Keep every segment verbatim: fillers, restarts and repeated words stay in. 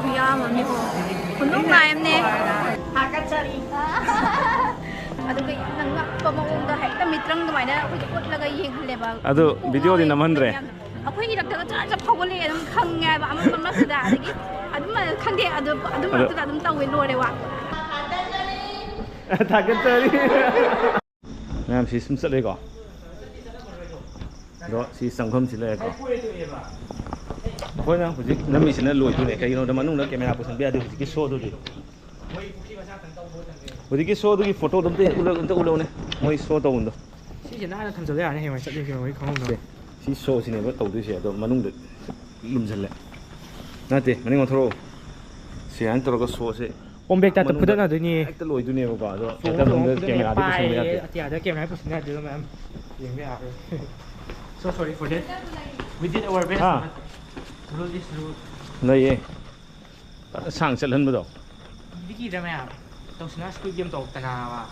ꯈꯨꯌꯥꯝ ꯑꯃꯅꯤꯀꯣ꯫ ꯈꯨꯅꯨꯡꯉꯥꯏ ꯑꯃꯅꯦ꯫ ꯑꯗꯨꯒ ꯌꯥꯝꯅ ꯉꯛꯄ ꯃꯑꯣꯡꯗ ꯍꯦꯛꯇ ꯃꯤꯇ꯭ꯔꯪ ꯑꯗꯨꯃꯥꯏꯅ ꯑꯩꯈꯣꯏꯗ ꯎꯠꯂꯒ ꯌꯦꯡꯍꯜꯂꯦꯕ꯫ ꯑꯗꯨ ꯚꯤꯗꯤꯑꯣꯗꯤ ꯅꯝꯍꯟꯗ꯭ꯔꯦ꯫ ꯑꯩꯈꯣꯏ ꯏꯔꯛꯇꯒ ꯆꯔ ꯆꯔ ꯐꯥꯎꯒꯠꯂꯛꯑꯦ, ꯑꯗꯨꯝ ꯈꯪꯉꯦ ꯍꯥꯏꯕ ꯑꯃꯝ ꯑꯃꯝꯁꯤꯗ꯫ ꯑꯗꯒꯤ ꯑꯗꯨꯝ ꯈꯪꯗꯦ, ꯑꯗꯨ ꯑꯗꯨꯝ ꯑꯗꯣ ꯃꯔꯛꯇꯨꯗ ꯑꯗꯨꯝ ꯇꯧꯋꯦ, ꯂꯣꯏꯔꯦ ꯋꯥ꯫ ꯊꯥꯒꯠꯆꯔꯤ꯫ ꯃꯌꯥꯝ ꯁꯤ ꯁꯨꯝ ꯆꯠꯂꯦꯀꯣ꯫ ꯑꯗꯣ ꯁꯤ ꯆꯪꯐꯝꯁꯤ ꯂꯩꯔꯦꯀꯣ꯫ ꯑꯩꯈꯣꯏꯅ ꯍꯧꯖꯤꯛ ꯅꯝꯃꯤꯁꯤꯅ ꯂꯣꯏꯗꯣꯏꯅꯦ, ꯀꯩꯒꯤꯅꯣꯗ ꯃꯅꯨꯡꯗ ꯀꯦꯃꯦꯔꯥ ꯄꯨꯁꯟꯕ ꯌꯥꯗꯦ ꯍꯧꯖꯤꯛꯀꯤ ꯁꯣꯗꯨꯗꯤ꯫ ꯍꯧꯖꯤꯛꯀꯤ ꯁꯣꯗꯨꯒꯤ ꯐꯣꯇꯣꯗꯣ ꯑꯝꯇ ꯎꯠꯂ-, ꯑꯝꯇ ꯎꯠꯂꯧꯅꯦ, ꯃꯣꯏ ꯁꯣ ꯇꯧꯐꯝꯗꯣ꯫ ꯁꯤꯁꯦ ꯅꯥꯟꯅ ꯊꯝꯖꯜꯂ ꯌꯥꯔꯅꯤ, ꯍꯌꯦꯡꯋꯥꯏ ꯆꯠꯂꯤꯒꯦ ꯃꯣꯏ ꯈꯪꯍꯧꯅꯕ꯫ ꯁꯤ ꯁꯣꯁꯤꯅꯦꯕ ꯇꯧꯗꯣꯏꯁꯦ, ꯑꯗꯣ ꯃꯅꯨꯡꯗ ꯂꯨꯝꯁꯤꯜꯂꯦ꯫ ꯅꯠꯇꯦ, ꯃꯅꯤꯡ ꯑꯣꯟꯊꯣꯔꯛꯑꯣ꯫ ꯁꯤ ꯍꯥꯏꯅ ꯇꯧꯔꯒ ꯁꯣꯁꯦ ꯀꯣꯝꯕꯦꯛ ꯇꯥꯏꯞꯇ ꯃꯅꯨꯡꯗ ꯐꯨꯗꯠꯅꯗꯣꯏꯅꯤ꯫ ꯍꯦꯛꯇ ꯂꯣꯏꯗꯣꯏꯅꯦꯕꯀꯣ, ꯑꯗꯣ ꯍꯦꯛꯇ ꯁꯣꯁꯦ ꯃꯅꯨꯡꯗ ꯀꯣꯝꯕꯦꯛ ꯀꯦꯃꯦꯔꯥꯗꯤ ꯄꯨꯁꯤꯟꯕ ꯄꯥꯏꯔꯦ, ꯌꯥꯗꯦ꯫ ꯑꯇꯤꯌꯥꯗ ꯀꯦꯃꯦꯔꯥ ꯄꯨꯁꯤꯟ ꯌꯥꯗꯦ, ꯃꯌꯥꯝ ꯌꯦꯡꯕ ꯌꯥꯔꯣꯏ꯫ So sorry for that. We did our best, ꯍꯥ? But rule is rule. ꯂꯩꯌꯦ꯫ ꯐꯖꯅ ꯁꯥꯡ ꯆꯠꯍꯟꯕꯗꯣ꯫ ꯀꯤꯗꯤ ꯀꯤꯗ꯭ꯔꯥ ꯃꯌꯥꯝ? ꯇꯧꯁꯤꯅ Squid Game ꯇꯧꯔꯛꯇꯅꯕ꯫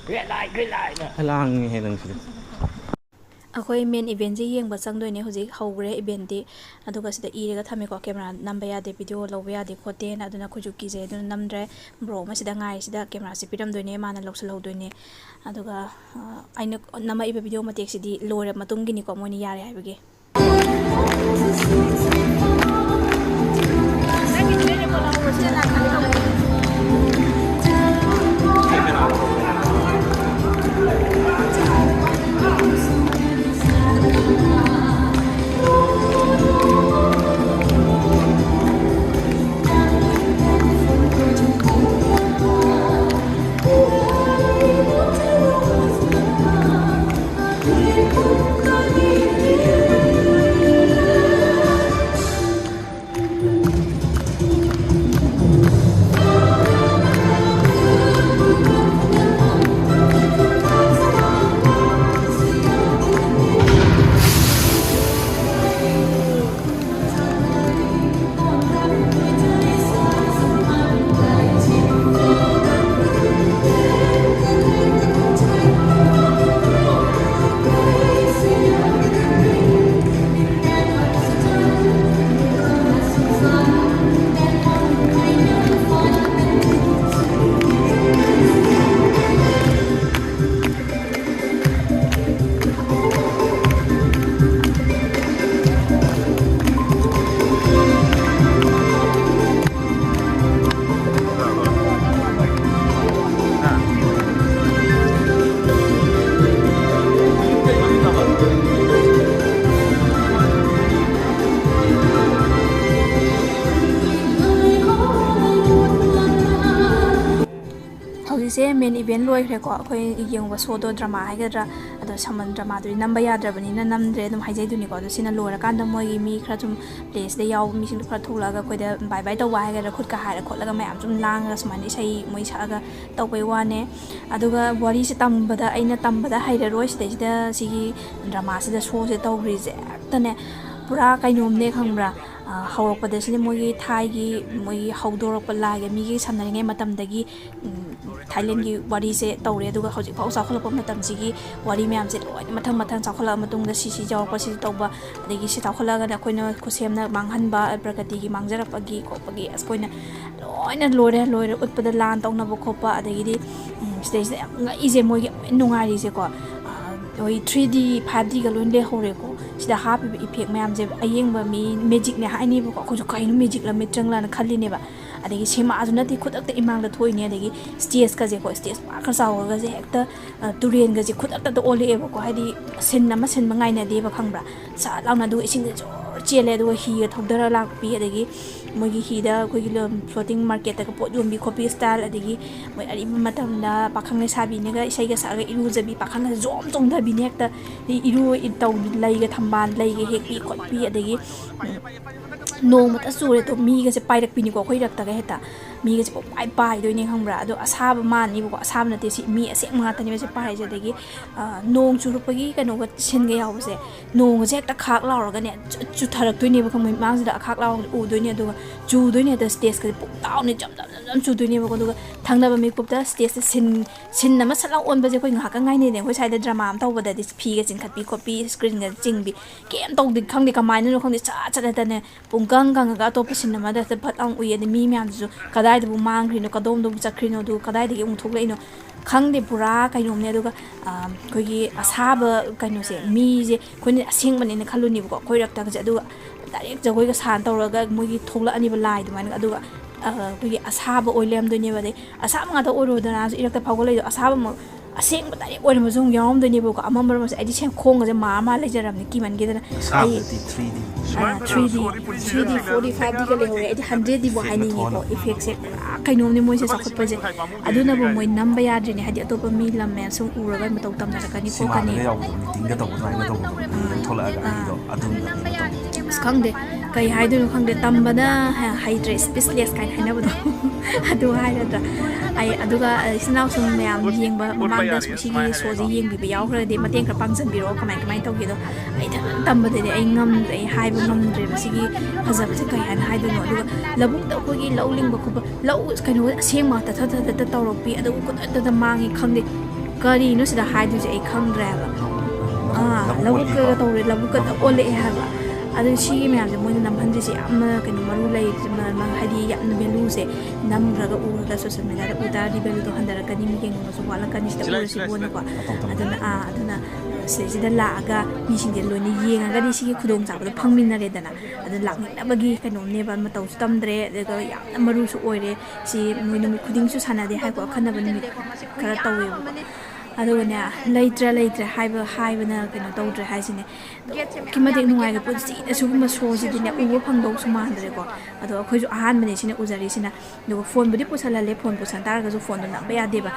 Red light, green light ꯅ꯫ ꯂꯥꯡꯉꯦꯍꯦ ꯅꯪꯁꯤꯗꯤ꯫ ꯑꯩꯈꯣꯏ main event ꯁꯦ ꯌꯦꯡꯕ ꯆꯪꯗꯣꯏꯅꯦ꯫ ꯍꯧꯖꯤꯛ ꯍꯧꯈ꯭ꯔꯦ event ꯇꯤ꯫ ꯑꯗꯨꯒ ꯁꯤꯗ ꯏꯔꯒ ꯊꯝꯃꯦꯀꯣ, ꯀꯦꯃꯦꯔꯥ ꯅꯝꯕ ꯌꯥꯗꯦ, ꯚꯤꯗꯤꯑꯣ ꯂꯧꯕ ꯌꯥꯗꯦ ꯈꯣꯠꯇꯦꯅ꯫ ꯑꯗꯨꯅ ꯑꯩꯈꯣꯏꯁꯨ ꯀꯤꯖꯩ, ꯑꯗꯨꯅ ꯅꯝꯗ꯭ꯔꯦ꯫ Bro ꯑꯃ ꯁꯤꯗ ꯉꯥꯏꯔꯤꯁꯤꯗ ꯀꯦꯃꯦꯔꯥꯁꯦ ꯄꯤꯔꯝꯗꯣꯏꯅꯦ, ꯃꯥꯅ ꯂꯧꯁꯤꯜꯍꯧꯗꯣꯏꯅꯦ꯫ ꯑꯗꯨꯒ, ꯑ, ꯑꯩꯅ ꯅꯝꯃꯛꯏꯕ ꯚꯤꯗꯤꯑꯣ ꯃꯇꯦꯛꯁꯤꯗꯤ ꯂꯣꯏꯔ ꯃꯇꯨꯡꯒꯤꯅꯤꯀꯣ, ꯃꯣꯏꯅ ꯌꯥꯔꯦ ꯍꯥꯏꯕꯒꯤ꯫ ꯁꯦ ꯃꯦꯟ ꯏꯚꯦꯟ ꯂꯣꯏꯈ꯭ꯔꯦꯀꯣ꯫ ꯑꯩꯈꯣꯏ ꯌꯦꯡꯕ ꯁꯣꯗꯣ, ꯗ꯭ꯔꯃꯥ ꯍꯥꯏꯒꯗ꯭ꯔꯥ, ꯑꯗꯣ ꯁꯃꯟ ꯗ꯭ꯔꯃꯥꯗꯨꯗꯤ ꯅꯝꯕ ꯌꯥꯗ꯭ꯔꯕꯅꯤꯅ ꯅꯝꯗ꯭ꯔꯦ, ꯑꯗꯨꯝ ꯍꯥꯏꯖꯩꯗꯨꯅꯤꯀꯣ꯫ ꯑꯗꯣ ꯁꯤꯅ ꯂꯣꯏꯔꯀꯥꯟꯗ ꯃꯣꯏꯒꯤ ꯃꯤ ꯈꯔ ꯁꯨꯝ, ꯄ꯭ꯂꯦꯁꯤꯗ ꯌꯥꯎꯕ ꯃꯤꯁꯤꯡꯗꯣ ꯈꯔ ꯊꯣꯛꯂꯛꯑꯒ ꯑꯩꯈꯣꯏꯗ ꯕꯥꯏ ꯕꯥꯏ ꯇꯧꯕ ꯍꯥꯏꯒꯗ꯭ꯔꯥ, ꯈꯨꯠꯀ ꯍꯥꯏꯔ ꯈꯣꯠꯂꯒ ꯃꯌꯥꯝ ꯁꯨꯝ ꯂꯥꯡꯉꯒ ꯁꯨꯃꯥꯏꯅ ꯏꯁꯩ ꯃꯣꯏ ꯁꯛꯑꯒ ꯇꯧꯕꯩ ꯋꯥꯅꯦ꯫ ꯑꯗꯨꯒ ꯋꯥꯔꯤꯁꯦ ꯇꯝꯕꯗ ꯑꯩꯅ ꯇꯝꯕꯗ ꯍꯩꯔꯔꯣꯏ, ꯁꯤꯗꯩꯁꯤꯗ ꯁꯤꯒꯤ ꯗ꯭ꯔꯃꯥꯁꯤꯗ ꯁꯣꯁꯦ ꯇꯧꯈ꯭ꯔꯤꯁꯦ ꯍꯦꯛꯇꯅꯦ ꯄꯨꯔꯥ ꯀꯩꯅꯣꯝꯅꯦ, ꯈꯪꯕ꯭ꯔꯥ? ꯍꯧꯔꯛꯄꯗ ꯁꯤꯅ ꯃꯣꯏꯒꯤ ꯊꯥꯏꯒꯤ, ꯃꯣꯏꯒꯤ ꯍꯧꯗꯣꯔꯛꯄ ꯂꯥꯏꯒ ꯃꯤꯒ ꯁꯝꯅꯔꯤꯉꯩ ꯃꯇꯝꯗꯒꯤ ꯊꯥꯏꯂꯦꯟꯒꯤ ꯋꯥꯔꯤꯁꯦ ꯇꯧꯔꯦ꯫ ꯑꯗꯨꯒ ꯍꯧꯖꯤꯛꯐꯥꯎ ꯆꯥꯎꯈꯠꯂꯛꯄ ꯃꯇꯝꯁꯤꯒꯤ ꯋꯥꯔꯤ ꯃꯌꯥꯝꯁꯦ ꯂꯣꯏꯅ ꯃꯊꯪ ꯃꯊꯪ ꯆꯥꯎꯈꯠꯂꯛꯑ ꯃꯇꯨꯡꯗ ꯁꯤ ꯁꯤ ꯌꯥꯎꯔꯛꯄ, ꯁꯤ ꯇꯧꯕ, ꯑꯗꯒꯤ ꯁꯤ ꯆꯥꯎꯈꯠꯂꯛꯑꯒꯅ ꯑꯩꯈꯣꯏꯅ ꯈꯨꯠꯁꯦꯝꯅ ꯃꯥꯡꯍꯟꯕ, ꯄ꯭ꯔꯀ꯭ꯔꯤꯇꯤꯒꯤ ꯃꯥꯡꯖꯔꯛꯄꯒꯤ ꯈꯣꯠꯄꯒꯤ ꯑꯁ ꯑꯩꯈꯣꯏꯅ ꯂꯣꯏꯅ ꯂꯣꯏꯔꯦ ꯂꯣꯏꯔꯦ ꯎꯠꯄꯗ ꯂꯥꯟ ꯇꯧꯅꯕ ꯈꯣꯠꯄ꯫ ꯑꯗꯒꯤꯗꯤ ꯁꯤꯗꯩꯁꯤꯗ ꯌꯥꯝ ꯉꯛꯏꯁꯦ, ꯃꯣꯏꯒꯤ ꯌꯥꯝ ꯅꯨꯡꯉꯥꯏꯔꯤꯁꯦꯀꯣ, ꯑꯩꯈꯣꯏ ꯊ꯭ꯔꯤ ꯗꯤ ꯐꯥꯏꯚ ꯗꯤꯒ ꯂꯣꯏ ꯂꯩꯍꯧꯔꯦꯀꯣ꯫ ꯁꯤꯗ ꯍꯥꯞꯄꯤꯕ ꯏꯐꯦꯛ ꯃꯌꯥꯝꯁꯦ ꯑꯌꯦꯡꯕ ꯃꯤ ꯃꯦꯖꯤꯛꯅꯦ ꯍꯥꯏꯅꯦꯕꯀꯣ꯫ ꯑꯩꯈꯣꯏꯁꯨ ꯀꯩꯅꯣ ꯃꯦꯖꯤꯛꯂ ꯃꯤꯠꯇ꯭ꯔꯪꯂꯅ ꯈꯜꯂꯤꯅꯦꯕ꯫ ꯑꯗꯒꯤ ꯁꯤꯃꯥꯁꯨ ꯅꯠꯇꯦ, ꯈꯨꯗꯛꯇ ꯏꯃꯥꯡꯗ ꯊꯣꯛꯏꯅꯦ꯫ ꯑꯗꯒꯤ ꯁ꯭ꯇꯦꯖꯀꯁꯦꯀꯣ, ꯁ꯭ꯇꯦꯖ ꯄꯥꯛꯀ ꯆꯥꯎꯔꯒꯁꯦ ꯍꯦꯛꯇ ꯇꯨꯔꯦꯟꯒꯁꯦ ꯈꯨꯗꯛꯇ ꯑꯣꯜꯂꯛꯑꯦꯕꯀꯣ꯫ ꯍꯥꯏꯗꯤ ꯁꯤꯟ ꯑꯃ ꯁꯤꯟꯕ ꯉꯥꯏꯅꯗꯦꯕ, ꯈꯪꯕ꯭ꯔꯥ? ꯁꯠ ꯂꯥꯎꯅ ꯑꯗꯨꯒ ꯏꯁꯤꯡꯁꯦ ꯖꯣꯔ ꯆꯦꯜꯂꯦ꯫ ꯑꯗꯨꯒ ꯍꯤꯒ ꯊꯧꯗꯔ ꯂꯥꯛꯄꯤ, ꯑꯗꯒꯤ ꯃꯣꯏꯒꯤ ꯍꯤꯗ ꯑꯩꯈꯣꯏꯒꯤ ꯐ꯭ꯂꯣꯇꯤꯡ ꯃꯥꯔꯀꯦꯠꯇꯒ ꯄꯣꯠ ꯌꯣꯟꯕꯤ ꯈꯣꯠꯄꯤ ꯁ꯭ꯇꯥꯏꯜ, ꯑꯗꯒꯤ ꯃꯣꯏ ꯑꯔꯤꯕ ꯃꯇꯝꯗ ꯄꯥꯈꯪ ꯂꯩꯁꯥꯕꯤꯅꯒ ꯏꯁꯩꯒ ꯁꯛꯑꯒ ꯏꯔꯨꯖꯕꯤ, ꯄꯥꯈꯪꯒꯁꯦ ꯖꯣꯝ ꯆꯣꯡꯊꯕꯤꯅꯦ ꯍꯦꯛꯇ꯫ ꯏꯔꯨ ꯇꯧ, ꯂꯩꯒ ꯊꯝꯕꯥꯜ, ꯂꯩꯒ ꯍꯦꯛꯄꯤ ꯈꯣꯠꯄꯤ, ꯑꯗꯒꯤ ꯅꯣꯡꯃꯇ ꯆꯨꯔꯦ ꯑꯗꯣ ꯃꯤꯒꯁꯦ ꯄꯥꯏꯔꯛꯄꯤꯅꯤꯀꯣ, ꯑꯩꯈꯣꯏ ꯏꯔꯛꯇꯒ ꯍꯦꯛꯇ ꯃꯤꯒꯁꯦ ꯄꯨꯡꯄꯥꯏ ꯄꯥꯏꯗꯣꯏꯅꯦ, ꯈꯪꯕ꯭ꯔꯥ? ꯑꯗꯣ ꯑꯁꯥꯕ ꯃꯥꯟꯅꯤꯕꯀꯣ, ꯑꯁꯥꯕ ꯅꯠꯇꯦ ꯁꯤ, ꯃꯤ ꯑꯁꯦꯡꯕ ꯉꯥꯛꯇꯅꯦꯕ ꯁꯤ ꯄꯥꯏꯔꯤꯁꯦ꯫ ꯑꯗꯒꯤ ꯅꯣꯡ ꯆꯨꯔꯛꯄꯒꯤ ꯀꯩꯅꯣꯒ ꯁꯤꯟꯒ ꯌꯥꯎꯕꯁꯦ, ꯅꯣꯡꯒꯁꯦ ꯍꯦꯛꯇ ꯈꯥꯛ ꯂꯥꯎꯔꯒꯅꯦ ꯆꯨ-, ꯆꯨꯊꯔꯛꯇꯣꯏꯅꯦꯕ, ꯈꯪꯕ꯭ꯔꯥ? ꯃꯥꯡꯁꯤꯗ ꯑꯈꯥꯛ ꯂꯥꯎꯔꯒ ꯎꯗꯣꯏꯅꯦ, ꯑꯗꯨꯒ ꯆꯨꯗꯣꯏꯅꯦ꯫ ꯑꯗ ꯁ꯭ꯇꯦꯖꯀꯁꯦ ꯄꯨꯡꯇꯥꯎꯅꯦ ꯖꯝ ꯖꯝ ꯖꯝ ꯖꯝ ꯆꯨꯗꯣꯏꯅꯦꯕꯀꯣ꯫ ꯑꯗꯨꯒ ꯊꯪꯅꯕ ꯃꯤꯀꯨꯞꯇ ꯁ꯭ꯇꯦꯖꯇ ꯁꯤꯟ, ꯁꯤꯟ ꯑꯃ ꯁꯠ ꯂꯥꯎ ꯑꯣꯟꯕꯁꯦ ꯑꯩꯈꯣꯏ ꯉꯥꯏꯍꯥꯛꯀ ꯉꯥꯏꯅꯩꯗꯅ꯫ ꯑꯩꯈꯣꯏ ꯁ꯭ꯋꯥꯏꯗ ꯗ꯭ꯔꯃꯥ ꯑꯃ ꯇꯧꯕꯗꯗꯤ ꯐꯤꯒ ꯆꯤꯡꯈꯠꯄꯤ ꯈꯣꯠꯄꯤ, ꯁ꯭ꯀ꯭ꯔꯤꯟꯒ ꯆꯤꯡꯕꯤ, ꯀꯩꯝ ꯇꯧꯗꯦ, ꯈꯪꯗꯦ ꯀꯃꯥꯏꯅꯅꯣ ꯈꯪꯗꯦ, ꯆꯠ ꯆꯠ ꯅꯠꯇꯅꯦ ꯄꯨꯡꯀꯪ ꯀꯪꯉꯒ ꯑꯇꯣꯞꯄ ꯁꯤꯟ ꯑꯃꯗ ꯍꯦꯛꯇ ꯐꯠ ꯂꯥꯎ ꯎꯏ꯫ ꯑꯗꯩ ꯃꯤ ꯃꯌꯥꯝꯗꯨꯁꯨ ꯀꯗꯥꯏꯗꯕꯨ ꯃꯥꯡꯈ꯭ꯔꯤꯅꯣ, ꯀꯗꯣꯝꯗꯕꯨ ꯆꯠꯈ꯭ꯔꯤꯅꯣ, ꯑꯗꯨ ꯀꯗꯥꯏꯗꯒꯤ ꯑꯃꯨꯛ ꯊꯣꯛꯂꯛꯏꯅꯣ ꯈꯪꯗꯦ, ꯄꯨꯔꯥ ꯀꯩꯅꯣꯝꯅꯦ꯫ ꯑꯗꯨꯒ ꯑꯩꯈꯣꯏꯒꯤ ꯑꯁꯥꯕ ꯀꯩꯅꯣꯁꯦ, ꯃꯤꯁꯦ ꯑꯩꯈꯣꯏꯅ ꯑꯁꯦꯡꯕꯅꯦꯅ ꯈꯜꯂꯨꯅꯦꯕꯀꯣ, ꯑꯩꯈꯣꯏ ꯔꯛꯇꯒꯁꯦ꯫ ꯑꯗꯨꯒ ꯗꯥꯏꯔꯦꯛ ꯖꯒꯣꯏꯒ ꯁꯥꯟ ꯇꯧꯔꯒ ꯃꯣꯏꯒꯤ ꯊꯣꯛꯂꯛꯑꯅꯤꯕ ꯂꯥꯏ ꯑꯗꯨꯃꯥꯏꯅ꯫ ꯑꯗꯨꯒ ꯑꯩꯈꯣꯏꯒꯤ ꯑꯁꯥꯕ ꯑꯣꯏ ꯂꯩꯔꯝꯗꯣꯏꯅꯦꯕ꯫ ꯑꯗꯩ ꯑꯁꯥꯕ ꯉꯥꯛꯇ ꯑꯣꯏꯔꯣꯗꯅꯁꯨ ꯏꯔꯛꯇ ꯐꯥꯎꯒꯠꯂꯛꯏꯗꯣ, ꯑꯁꯥꯕꯃꯛ ꯑꯁꯦꯡꯕ ꯗꯥꯏꯔꯦꯛ ꯑꯣꯏꯔꯝꯕꯁꯨ ꯑꯃꯨꯛ ꯌꯥꯎꯔꯝꯗꯣꯏꯅꯦꯕꯀꯣ꯫ ꯑꯃꯝꯕ ꯑꯃꯁꯦ ꯑꯩꯗꯤ ꯁꯦꯡ ꯈꯣꯡꯒꯁꯦ ꯃꯥ ꯃꯥ ꯂꯩꯖꯔꯕꯅꯤ ꯀꯤꯃꯟꯒꯤꯗꯅ꯫ ꯑꯩ ꯑꯁꯥꯕꯗꯗꯤ ꯊ꯭ꯔꯤ ꯗꯤ꯫ ꯊ꯭ꯔꯤ ꯗꯤ, ꯐꯣꯔ ꯗꯤ, ꯐꯥꯏꯚ ꯗꯤꯒ ꯂꯩꯍꯧꯔꯦ꯫ ꯑꯩꯗꯤ ꯍꯟꯗ꯭ꯔꯦꯠ ꯗꯤꯕꯨ ꯍꯥꯏꯅꯤꯡꯉꯤꯀꯣ꯫ ꯏꯐꯦꯛꯁꯦ ꯄꯨꯔꯥ ꯀꯩꯅꯣꯝꯅꯦ ꯃꯣꯏꯁꯦ ꯆꯥꯎꯈꯠꯄꯁꯦ꯫ ꯑꯗꯨꯅꯕꯨ ꯃꯣꯏ ꯅꯝꯕ ꯌꯥꯗ꯭ꯔꯤꯅꯦ, ꯍꯥꯏꯗꯤ ꯑꯇꯣꯞꯄ ꯃꯤ ꯂꯝ ꯃꯌꯥꯝ ꯁꯨꯝ ꯎꯔꯒ ꯃꯇꯧ ꯇꯝꯅꯔꯛꯀꯅꯤ ꯈꯣꯠꯀꯅꯤ꯫ ꯁꯤꯃꯥꯗꯒ ꯌꯥꯎꯕꯗꯣ, ꯃꯤꯇꯤꯡꯒ ꯇꯧꯕ ꯑꯗꯨꯃꯥꯏꯅ ꯇꯧꯕꯗꯣ, ꯃꯤ ꯑꯗꯨꯝ ꯊꯣꯛꯂꯛꯑꯒ ꯑꯥ꯫ ꯑꯩꯗꯣ ꯑꯗꯨꯝꯕ ꯀꯩꯅꯣ ꯇꯧꯕꯗꯣ꯫ ꯑꯁ, ꯈꯪꯗꯦ, ꯀꯩ ꯍꯥꯏꯗꯣꯏꯅꯣ ꯈꯪꯗꯦ, ꯇꯝꯕꯅ ꯍ-, ꯍꯩꯇ꯭ꯔꯦ, speechless ꯀꯥꯏꯅ ꯍꯥꯏꯅꯕꯗꯣ꯫ ꯑꯗꯨ ꯍꯥꯏꯔꯗ꯭ꯔꯥ? ꯑꯩ ꯑꯗꯨꯒ, ꯑ, ꯏꯆꯤꯟ ꯏꯅꯥꯎꯁꯨ ꯃꯌꯥꯝ ꯌꯦꯡꯕ ꯃꯃꯥꯡꯗ ꯁꯤꯒꯤ ꯁꯣꯁꯦ ꯌꯦꯡꯕꯤꯕ ꯌꯥꯎꯈ꯭ꯔꯗꯤ ꯃꯇꯦꯡ ꯈꯔ ꯄꯥꯡꯁꯤꯟꯕꯤꯔꯛꯑꯣ, ꯀꯃꯥꯏ ꯀꯃꯥꯏꯅ ꯇꯧꯒꯦꯗꯣ꯫ ꯑꯩ ꯏꯊꯟ ꯇꯝꯕꯗꯗꯤ ꯑꯩ ꯉꯝꯗ꯭ꯔꯦ, ꯑꯩ ꯍꯥꯏꯕ ꯉꯝꯗ꯭ꯔꯦꯕ ꯁꯤꯒꯤ ꯐꯖꯕꯁꯦ ꯀꯩ ꯍꯥꯏꯅ ꯍꯥꯏꯗꯣꯏꯅꯣ꯫ ꯑꯗꯨꯒ ꯂꯧꯕꯨꯛꯇ ꯑꯩꯈꯣꯏꯒꯤ ꯂꯧ ꯂꯤꯡꯕ ꯈꯣꯠꯄ, ꯂꯧ ꯀꯩꯅꯣ ꯑꯁꯦꯡꯕ ꯇꯊ ꯊ ꯊ ꯊ ꯇꯧꯔꯛꯄꯤ, ꯑꯗꯨꯒ ꯈꯨꯗꯛꯇꯗ ꯃꯥꯡꯉꯤ ꯈꯪꯗꯦ꯫ ꯀꯔꯤꯅꯣ ꯁꯤꯗ ꯍꯥꯏꯗꯣꯏꯁꯦ ꯑꯩ ꯈꯪꯗ꯭ꯔꯦ ꯍꯥꯏꯕ꯫ ꯑꯥ, ꯂꯧꯕꯨꯛꯀ ꯂꯧꯕꯨꯛꯀ ꯑꯣꯜꯂꯤꯀꯣ꯫ ꯇꯧꯔꯦ, ꯂꯧꯕꯨꯛꯀ ꯂꯧꯕꯨꯛꯀ ꯑꯣꯜꯂꯛꯑꯦ ꯍꯥꯏꯕ꯫ ꯑꯗꯨ ꯁꯤꯒꯤ ꯃꯌꯥꯝꯁꯦ ꯃꯣꯏꯅ ꯅꯝꯍꯟꯗ꯭ꯔꯤꯁꯦ ꯌꯥꯝꯅ ꯀꯩꯅꯣ ꯃꯔꯨ ꯂꯩ, ꯃ-, ꯃ-, ꯍꯥꯏꯗꯤ ꯌꯥꯝꯅ valueꯁꯦ ꯅꯝꯈ꯭ꯔꯒ ꯎꯔꯒ social mediaꯗ ꯎ ꯇꯥꯔꯗꯤ valueꯗꯣ ꯍꯟꯊꯔꯛꯀꯅꯤ, ꯃꯤ ꯌꯦꯡꯅꯤꯡꯕꯁꯨ ꯋꯥꯠꯂꯛꯀꯅꯤ ꯁꯤꯗ ꯎꯔꯁꯤꯕꯨꯅꯀꯣ꯫ ꯑꯗꯨꯅ, ꯑꯥ, ꯑꯗꯨꯅ ꯁꯤꯗꯩꯁꯤꯗ ꯂꯥꯛꯑꯒ ꯃꯤꯁꯤꯡꯁꯦ ꯂꯣꯏꯅ ꯌꯦꯡꯉꯒꯗꯤ ꯁꯤꯒꯤ ꯈꯨꯗꯣꯡꯆꯥꯕꯗꯣ ꯐꯪꯃꯤꯟꯅꯔꯦꯗꯅ꯫ ꯑꯗꯨ ꯂꯥꯛꯅꯤꯡꯅꯕꯒꯤ ꯀꯩꯅꯣꯝꯅꯦꯕ, ꯃꯇꯧꯁꯨ ꯇꯝꯗ꯭ꯔꯦ, ꯑꯗꯨꯒ ꯌꯥꯝꯅ ꯃꯔꯨꯁꯨ ꯑꯣꯏꯔꯦ꯫ ꯁꯤ ꯃꯣꯏ ꯅꯨꯃꯤꯠ ꯈꯨꯗꯤꯡꯁꯨ ꯁꯥꯟꯅꯗꯦ ꯍꯥꯏꯀꯣ, ꯑꯈꯟꯅꯕ ꯅꯨꯃꯤꯠ ꯈꯔ ꯇꯧꯋꯦꯕꯀꯣ꯫ ꯑꯗꯨꯒꯅꯦ, ꯂꯩꯇ꯭ꯔꯦ, ꯂꯩꯇ꯭ꯔꯦ ꯍꯥꯏꯕ, ꯍꯥꯏꯕꯅ ꯀꯩꯅꯣ ꯇꯧꯗ꯭ꯔꯦ ꯍꯥꯏꯁꯤꯅꯦ꯫ ꯑꯗꯨꯛꯀꯤ ꯃꯇꯤꯛ ꯅꯨꯡꯉꯥꯏꯈ꯭ꯔꯦ꯫ ꯄꯨꯟꯁꯤꯗ ꯁꯤꯒꯨꯝꯕ ꯁꯣꯁꯤꯗꯤꯅꯦ ꯎꯕ ꯐꯪꯗꯧꯁꯨ ꯃꯥꯟꯗ꯭ꯔꯦꯀꯣ꯫ ꯑꯗꯣ ꯑꯩꯈꯣꯏꯁꯨ ꯑꯍꯥꯟꯕꯅꯦ ꯁꯤꯅ ꯎꯖꯔꯤꯁꯤꯅ꯫ ꯑꯗꯨꯒ ꯐꯣꯟꯕꯨꯗꯤ ꯄꯨꯁꯜꯍꯜꯂꯦ, ꯐꯣꯟ ꯄꯨꯁꯟ ꯇꯥꯔꯒꯁꯨ ꯐꯣꯟꯗꯣ ꯅꯝꯕ ꯌꯥꯗꯦꯕ꯫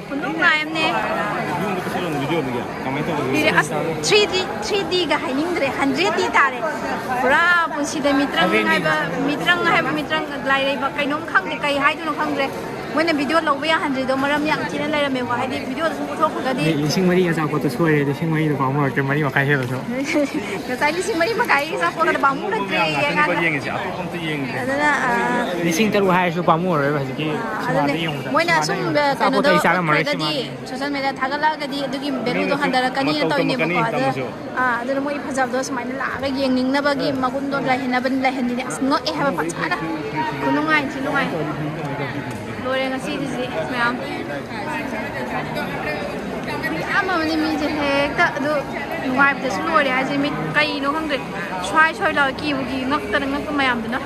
ꯈꯨꯅꯨꯡꯉꯥꯏ ꯑꯃꯅꯦ꯫ ꯁꯤꯗꯤ ꯑꯁ, ꯊ꯭ꯔꯤ ꯗꯤ, ꯊ꯭ꯔꯤ ꯗꯤꯒ ꯍꯥꯏꯅꯤꯡꯗ꯭ꯔꯦ, ꯍꯟꯗ꯭ꯔꯦꯠ ꯗꯤ ꯇꯥꯔꯦ꯫ ꯄꯨꯔꯥ ꯄꯨꯟꯁꯤꯗ ꯃꯤꯇ꯭ꯔꯪ ꯍꯥꯏꯕ, ꯃꯤꯇ꯭ꯔꯪ ꯍꯥꯏꯕ ꯃꯤꯇ꯭ꯔꯪ, ꯂꯥꯏꯔꯩꯕ ꯀꯩꯅꯣꯝ ꯈꯪꯗꯦ, ꯀꯩ ꯍꯥꯏꯗꯣꯏꯅꯣ ꯈꯪꯗ꯭ꯔꯦ꯫ ꯃꯣꯏꯅ ꯚꯤꯗꯤꯑꯣ ꯂꯧꯕ ꯌꯥꯍꯟꯗ꯭ꯔꯤꯗꯣ ꯃꯔꯝ ꯌꯥꯝ ꯊꯤꯅ ꯂꯩꯔꯝꯃꯦꯀꯣ, ꯍꯥꯏꯗꯤ ꯚꯤꯗꯤꯑꯣꯗ ꯁꯨꯝ ꯄꯨꯊꯣꯛꯈ꯭ꯔꯒꯗꯤ꯫ ꯂꯤꯁꯤꯡ ꯃꯔꯤ ꯑꯆꯥꯄꯣꯠꯇꯣ ꯁꯣꯏꯔꯦ, ꯂꯤꯁꯤꯡ ꯃꯔꯤꯗꯣ ꯄꯥꯝꯃꯨꯔꯛꯇ꯭ꯔꯦ, ꯃꯔꯤ ꯃꯈꯥꯏ ꯍꯦꯜꯂꯁꯨ꯫ ꯉꯁꯥꯏ ꯂꯤꯁꯤꯡ ꯃꯔꯤ ꯃꯈꯥꯏꯒꯤ ꯑꯆꯥꯄꯣꯠꯀꯗꯣ ꯄꯥꯝꯃꯨꯔꯛꯇ꯭ꯔꯦ, ꯌꯦꯡꯉꯒ꯫ ꯌꯦꯡꯉꯤꯁꯦ, ꯑꯇꯣꯞꯄ ꯑꯝꯇ ꯌꯦꯡꯗ꯭ꯔꯦ꯫ ꯑꯗꯨꯅ, ꯑꯥ, ꯂꯤꯁꯤꯡ ꯇꯔꯨꯛ ꯍꯥꯏꯔꯁꯨ ꯄꯥꯝꯃꯨꯔꯣꯏꯕ ꯍꯧꯖꯤꯛꯀꯤ ꯑꯥ, ꯁꯤꯃꯥꯗ ꯑꯗꯨꯅꯦ꯫ ꯌꯦꯡꯕꯗ꯫ ꯃꯣꯏꯅ ꯁꯤꯃꯥꯗ ꯑꯁꯨꯝ, ꯌꯦꯡꯕꯗ꯫ ꯀꯩꯅꯣꯗꯣ ꯑꯆꯥꯄꯣꯠꯇꯣ ꯑꯩ ꯆꯥꯔꯝꯃꯔꯣꯏ ꯎꯠꯈ꯭ꯔꯒꯗꯤ, ꯁꯤꯃꯥꯗ꯫ ꯁꯣꯁꯦꯜ ꯃꯤꯗꯤꯌꯥꯗ ꯊꯥꯒꯠꯂꯛꯑꯒꯗꯤ ꯑꯗꯨꯒꯤ ꯃꯤꯅ valueꯗꯣ ꯁꯨꯝ ꯍꯟꯊꯔꯛꯀꯅꯤꯅ ꯃꯇꯧ ꯇꯧꯔꯤꯅꯦꯕꯀꯣ꯫ ꯇꯝꯃꯛꯀꯅꯤ ꯑꯗꯨꯅ, ꯇꯝꯃꯁꯨ꯫ ꯑꯥ, ꯑꯗꯨꯅ ꯃꯣꯏꯒꯤ ꯐꯖꯕꯗꯣ ꯁꯨꯃꯥꯏꯅ ꯂꯥꯛꯑꯒ ꯌꯦꯡꯅꯤꯡꯅꯕꯒꯤ ꯃꯒꯨꯟꯗꯣ ꯂꯩꯍꯟꯅꯕ-, ꯂꯩꯍꯟꯕꯤꯅꯦ꯫ ꯑꯁ, ꯉꯛꯑꯦ ꯍꯥꯏꯕ ꯐꯖꯅ꯫ ꯈꯨꯅꯨꯡꯉꯥꯏ ꯊꯤ ꯅꯨꯡꯉꯥꯏ꯫ ꯂꯣꯏꯔꯦ ꯉꯁꯤꯒꯤꯁꯤ ꯃꯌꯥꯝ꯫ ꯃꯌꯥꯝ ꯑꯃꯅꯤ ꯃꯤꯁꯦ ꯍꯦꯛꯇ ꯑꯗꯨ ꯅꯨꯡꯉꯥꯏꯕꯗꯁꯨ ꯂꯣꯏꯔꯦ ꯍꯥꯏꯁꯦ꯫ ꯃꯤꯠ ꯀꯩꯅꯣ ꯈꯪꯗ꯭ꯔꯦ꯫ ꯁ꯭ꯋꯥꯏ ꯁ꯭ꯋꯥꯏ ꯂꯥꯎꯔ ꯀꯤꯕꯨ ꯀꯤ, ꯉꯛꯇꯅ ꯉꯛꯄ ꯃꯌꯥꯝꯗꯨꯅ꯫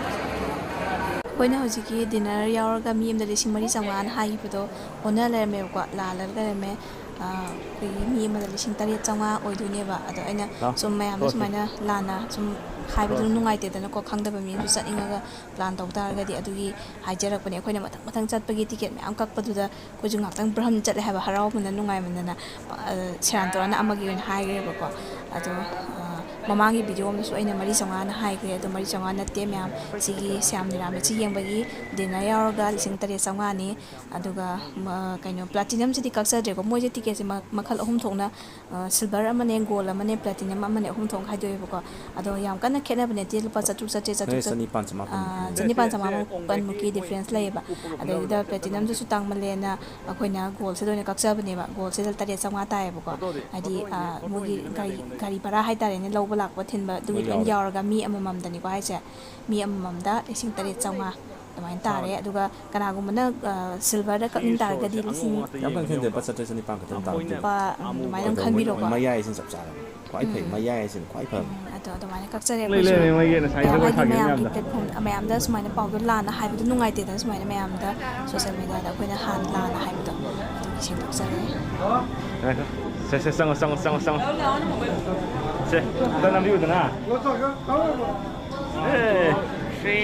ꯑꯩꯈꯣꯏꯅ ꯍꯧꯖꯤꯛꯀꯤ dinner ꯌꯥꯎꯔꯒ ꯃꯤ ꯑꯃꯗ ꯂꯤꯁꯤꯡ ꯃꯔꯤ ꯆꯥꯝꯃꯉꯥꯅ ꯍꯥꯏꯈꯤꯕꯗꯣ ꯑꯣꯟꯅ ꯂꯩꯔꯝꯃꯦꯕꯀꯣ, ꯂꯥꯜꯂꯒ ꯂꯩꯔꯝꯃꯦ꯫ ꯑꯩꯈꯣꯏꯒꯤ ꯃꯤ ꯑꯃꯗ ꯂꯤꯁꯤꯡ ꯇꯔꯦꯠ ꯆꯥꯝꯃꯉꯥ ꯑꯣꯏꯗꯣꯏꯅꯦꯕ꯫ ꯑꯗꯣ ꯑꯩꯅ ꯁꯨꯝ ꯃꯌꯥꯝꯗ ꯁꯨꯃꯥꯏꯅ ꯂꯥꯟꯅ ꯁꯨꯝ ꯍꯥꯏꯕꯗꯨ ꯅꯨꯡꯉꯥꯏꯇꯦꯗꯅꯀꯣ, ꯈꯪꯗꯕ ꯃꯤ ꯑꯃꯁꯨ ꯆꯠꯅꯤꯡꯉꯒ plan ꯇꯧ ꯇꯥꯔꯒꯗꯤ꯫ ꯑꯗꯨꯒꯤ ꯍꯥꯏꯖꯔꯛꯄꯅꯦ꯫ ꯑꯩꯈꯣꯏꯅ ꯃꯊꯪ ꯃꯊꯪ ꯆꯠꯄꯒꯤ ticket ꯃꯌꯥꯝ ꯀꯛꯄꯗꯨꯗ ꯑꯩꯈꯣꯏꯁꯨ ꯉꯥꯛꯇꯪ ꯕ꯭ꯔꯝ ꯆꯠꯂꯦ ꯍꯥꯏꯕ, ꯍꯔꯥꯎꯃꯟꯗꯅ ꯅꯨꯡꯉꯥꯏꯃꯟꯗꯅ꯫ ꯁꯦꯔꯥꯟ ꯇꯨꯔꯥꯟꯅ ꯑꯃꯒꯤ ꯑꯣꯏꯅ ꯍꯥꯏꯈ꯭ꯔꯦꯕꯀꯣ꯫ ꯑꯗꯣ ꯃꯃꯥꯡꯒꯤ video ꯑꯃꯗꯁꯨ ꯑꯩꯅ ꯃꯔꯤ ꯆꯥꯝꯃꯉꯥꯅ ꯍꯥꯏꯈ꯭ꯔꯦ꯫ ꯑꯗꯣ ꯃꯔꯤ ꯆꯥꯝꯃꯉꯥ ꯅꯠꯇꯦ ꯃꯌꯥꯝ, ꯁꯤꯒꯤ ꯁ꯭ꯌꯥꯝ ꯅꯤꯔꯥꯃꯦꯠꯁꯤ ꯌꯦꯡꯕꯒꯤ dinner ꯌꯥꯎꯔꯒ ꯂꯤꯁꯤꯡ ꯇꯔꯦꯠ ꯆꯥꯝꯃꯉꯥꯅꯤ꯫ ꯑꯗꯨꯒ ꯀꯩꯅꯣ, platinumꯁꯤꯗꯤ ꯀꯛꯆꯗ꯭ꯔꯦꯀꯣ꯫ ꯃꯣꯏꯁꯦ ticketꯁꯦ ꯃꯈꯜ ꯑꯍꯨꯝ ꯊꯣꯛꯅ, silver ꯑꯃꯅꯦ, gold ꯑꯃꯅꯦ, platinum ꯑꯃꯅꯦ, ꯑꯍꯨꯝ ꯊꯣꯛꯅ ꯈꯥꯏꯗꯣꯛꯑꯦꯕꯀꯣ꯫ ꯑꯗꯣ ꯌꯥꯝ ꯀꯟꯅ ꯈꯦꯠꯅꯕ ꯅꯠꯇꯦ, ꯂꯨꯄꯥ ꯆꯥꯇ꯭ꯔꯨꯛ ꯆꯥꯇ꯭ꯔꯦꯠ ꯆꯥꯇ꯭ꯔꯨꯛ ꯆꯥꯇ꯭ꯔꯦꯠ ꯆꯅꯤꯄꯥꯟ ꯆꯃꯥꯄꯟ, ꯆꯅꯤꯄꯥꯟ ꯆꯃꯥꯄꯟꯃꯨꯛꯀꯤ difference ꯂꯩꯌꯦꯕ꯫ ꯑꯗꯩꯗꯨꯗ platinumꯗꯨꯁꯨ ꯇꯥꯡꯃꯜꯂꯦꯅ ꯑꯩꯈꯣꯏꯅ goldꯁꯤꯗ ꯑꯣꯏꯅ ꯀꯛꯆꯕꯅꯦꯕ꯫ Goldꯁꯤꯗ ꯇꯔꯦꯠ ꯆꯥꯝꯃꯉꯥ ꯇꯥꯏꯌꯦꯕꯀꯣ꯫ ꯍꯥꯏꯗꯤ ꯃꯣꯏꯒꯤ ꯒꯥꯔꯤ, ꯒꯥꯔꯤ ꯚꯔꯥ ꯍꯥꯏꯇꯥꯔꯦꯅꯦ, ꯂꯧꯕ ꯂꯥꯛꯄ ꯊꯤꯟꯕ ꯑꯗꯨꯒꯤ ꯂꯣꯏ ꯌꯥꯎꯔꯒ ꯃꯤ ꯑꯃꯃꯝꯗꯅꯤꯀꯣ ꯍꯥꯏꯁꯦ꯫ ꯃꯤ ꯑꯃꯃꯝꯗ ꯂꯤꯁꯤꯡ ꯇꯔꯦꯠ ꯆꯥꯝꯃꯉꯥ ꯑꯗꯨꯃꯥꯏꯅ ꯇꯥꯔꯦ꯫ ꯑꯗꯨꯒ ꯀꯅꯥꯒꯨꯝꯕꯅ silverꯗ ꯀꯛꯅꯤꯡ ꯇꯥꯔꯒꯗꯤ ꯂꯤꯁꯤꯡ ꯌꯥꯝ ꯀꯟꯅ ꯈꯦꯠꯅꯗꯦ, ꯂꯨꯄꯥ ꯆꯥꯇ꯭ꯔꯦꯠ ꯆꯅꯤꯄꯥꯟ ꯈꯛꯇꯪ ꯇꯥꯕꯅꯦ꯫ ꯂꯨꯄꯥ ꯑꯗꯨꯃꯥꯏꯅ ꯑꯗꯨꯝ ꯈꯟꯕꯤꯔꯣꯀꯣ꯫ ꯃꯌꯥꯏꯁꯤꯅ ꯆꯞ ꯆꯥꯔꯕꯅꯤ꯫ ꯈ꯭ꯋꯥꯏ ꯐꯩ, ꯃꯌꯥꯏꯁꯤꯅ ꯈ꯭ꯋꯥꯏ ꯐꯕꯅꯤ꯫ ꯑꯗꯣ ꯑꯗꯨꯃꯥꯏꯅ ꯀꯛꯆꯔꯦ ꯑꯩꯈꯣꯏꯁꯨ꯫ ꯃꯌꯥꯝ ꯍꯥꯏꯗꯤ ꯃꯌꯥꯝꯒꯤ platform ꯃꯌꯥꯝꯗ ꯁꯨꯃꯥꯏꯅ ꯄꯥꯎꯗꯣ ꯂꯥꯟꯅ ꯍꯥꯏꯕꯗꯣ ꯅꯨꯡꯉꯥꯏꯇꯦꯗꯅ, ꯁꯨꯃꯥꯏꯅ ꯃꯌꯥꯝꯗ social mediaꯗ ꯑꯩꯈꯣꯏꯅ ꯍꯥꯟꯅ ꯂꯥꯟꯅ ꯍꯥꯏꯕꯗꯣ ꯑꯗꯨꯒꯤ ꯁꯦꯡꯗꯣꯛꯆꯔꯦ꯫ ꯉꯥꯏꯈꯣ꯫ ꯁꯦ, ꯁꯦ, ꯆꯪꯉꯣ, ꯆꯪꯉꯣ, ꯆꯪꯉꯣ, ꯆꯪꯉꯣ꯫ ꯁꯦ, ꯑꯝꯇ ꯅꯝꯕꯤꯌꯨꯗꯅ꯫ ꯑꯦ, ꯁꯤ,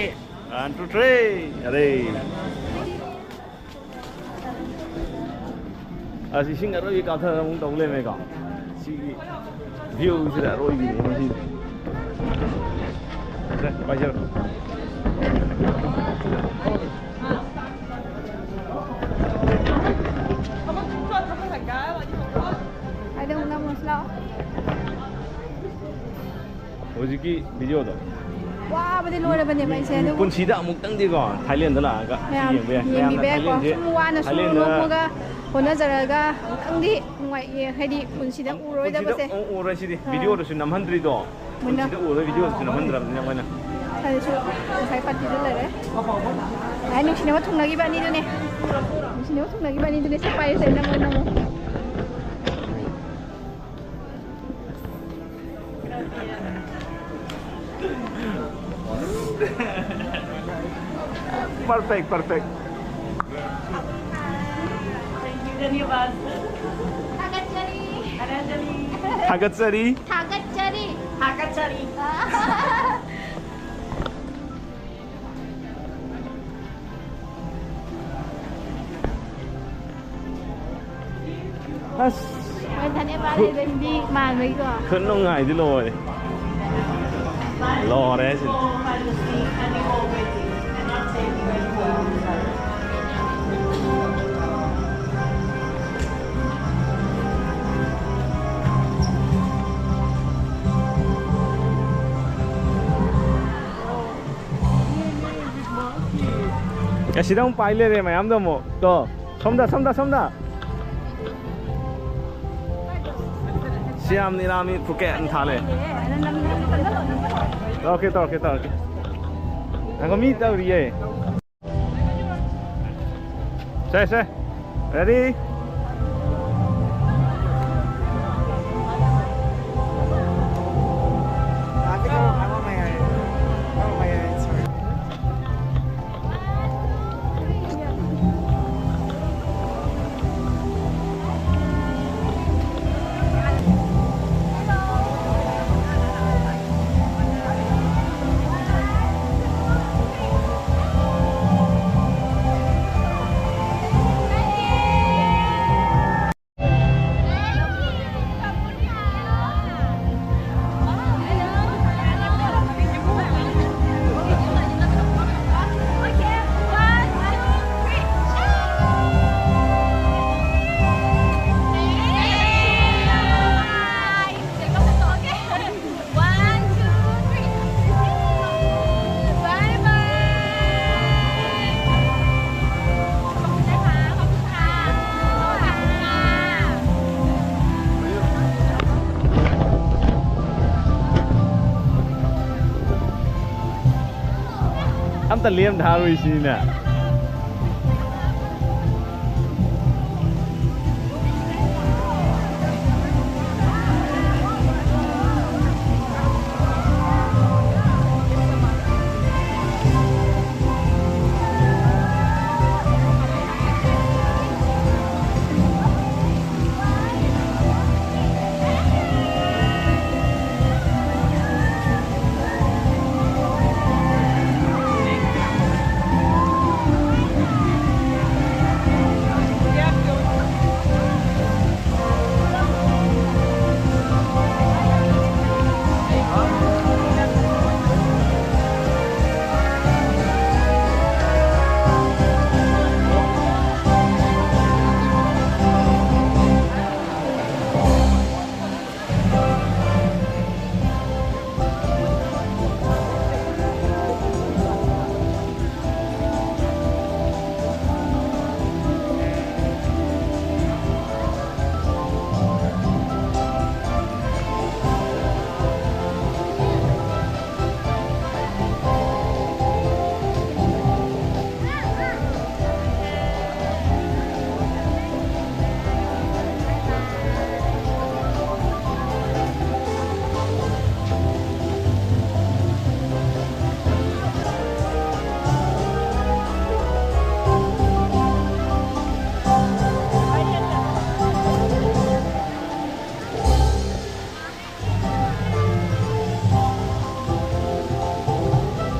one, two, three꯫ ꯑꯔꯦ꯫ ꯑꯁ, ꯏꯁꯤꯡ ꯑꯔꯣꯏꯕꯤ ꯀꯥꯞꯊꯗꯅ ꯑꯃꯨꯛ ꯇꯧ ꯂꯩꯔꯝꯃꯦꯀꯣ꯫ ꯁꯤꯒꯤ viewꯁꯤꯗ ꯑꯔꯣꯏꯕꯤꯅꯦ ꯉꯁꯤꯗꯤ꯫ ꯁꯦ, ꯄꯥꯏꯖꯔꯣ꯫ ꯍꯧꯖꯤꯛꯀꯤ videoꯗꯣ꯫ ꯋꯥꯕꯗꯤ ꯂꯣꯏꯔꯕꯅꯦꯕ ꯑꯩꯁꯦ, ꯑꯗꯨꯕꯨ ꯄꯨꯟꯁꯤꯗ ꯑꯃꯨꯛꯇꯪꯗꯤꯀꯣ Thailandꯗ ꯂꯥꯛꯑꯒ ꯁꯤ ꯃꯌꯥꯝ ꯌꯦꯡꯕ ꯌꯥꯏ꯫ ꯃꯌꯥꯝꯅ ꯌꯦꯡꯕꯤꯕ ꯌꯥꯏꯀꯣ꯫ Thailandꯁꯦ, ꯁꯨꯝ ꯋꯥꯅ ꯁꯨꯔ Thailandꯗ ꯅꯣꯝꯃꯒ ꯍꯣꯠꯅꯖꯔꯒ ꯑꯃꯨꯛꯇꯪꯗꯤ ꯅꯨꯡꯉꯥꯏ-, ꯍꯥꯏꯗꯤ ꯄꯨꯟꯁꯤꯗ ꯄꯨꯟꯁꯤꯗ ꯎꯔꯔꯣꯏꯗꯕꯁꯦ꯫ ꯑꯃꯨꯛ ꯎꯔꯔꯣꯏ ꯁꯤꯗꯤ꯫ ꯑꯥ꯫ Videoꯗꯁꯨ ꯅꯝꯍꯟꯗ꯭ꯔꯤꯗꯣ꯫ ꯃꯨꯟꯅ꯫ ꯄꯨꯟꯁꯤꯗ ꯎꯔꯔꯣꯏ videoꯗꯁꯨ ꯅꯝꯍꯟꯗ꯭ꯔꯕꯅꯤꯅ ꯃꯣꯏꯅ꯫ ꯑꯗꯨꯁꯨ ꯉꯁꯥꯏ partyꯗ ꯂꯩꯔꯦ꯫ ꯉꯁꯥꯏ ꯅꯨꯡꯁꯤꯅꯕ ꯊꯨꯡꯅꯈꯤꯕ ꯑꯅꯤꯗꯨꯅꯦ꯫ ꯅꯨꯡꯁꯤꯅꯕ ꯊꯨꯡꯅꯈꯤꯕ ꯑꯅꯤꯗꯨꯅꯦ꯫ ꯁꯤ ꯄꯥꯏꯔꯤꯁꯦ, ꯅꯝꯃꯣ, ꯅꯝꯃꯣ꯫ Perfect, perfect. Thank you, धन्यवाद. थागतचरी. थागतचरी. थागतचरी. थागतचरी. थागतचरी. ꯑꯁ, ꯍꯣꯏ, ꯊꯅꯦꯕ ꯈꯨ-, ꯂꯩꯕ ꯍꯤꯟꯗꯤ ꯃꯥꯟꯕꯒꯤꯀꯣ꯫ ꯈꯨꯅꯨꯡꯉꯥꯏꯗꯤ ꯂꯣꯏꯔꯦ꯫ ꯂꯣꯏꯔꯦ ꯍꯥꯏꯁꯤꯅꯤ꯫ ꯑꯦ, ꯁꯤꯗ ꯑꯃꯨꯛ ꯄꯥꯏ ꯂꯩꯔꯦ ꯃꯌꯥꯝꯗꯣ ꯑꯃꯨꯛ꯫ ꯇꯣ, ꯁꯣꯝꯗ, ꯁꯣꯝꯗ, ꯁꯣꯝꯗ꯫ ꯁꯤꯌꯥꯝ ꯅꯤꯔꯥꯃꯤ ꯐꯨꯀꯦꯠ ꯑꯅ ꯊꯥꯂꯦ꯫ ꯇꯧꯔꯛꯀꯦ, ꯇꯧꯔꯛꯀꯦ, ꯇꯧꯔꯛꯀꯦ꯫ ꯉꯥꯏꯈꯣ, ꯃꯤ ꯇꯧꯔꯤꯌꯦ꯫ ꯁꯦ, ꯁꯦ꯫ Ready? One, two, three. Bye bye. ขอบคุณนะคะ ขอบคุณค่ะ ขอบคุณค่ะ ꯑꯝꯇ ꯂꯦꯝ ꯊꯥꯔꯨꯏꯁꯤꯅꯦ꯫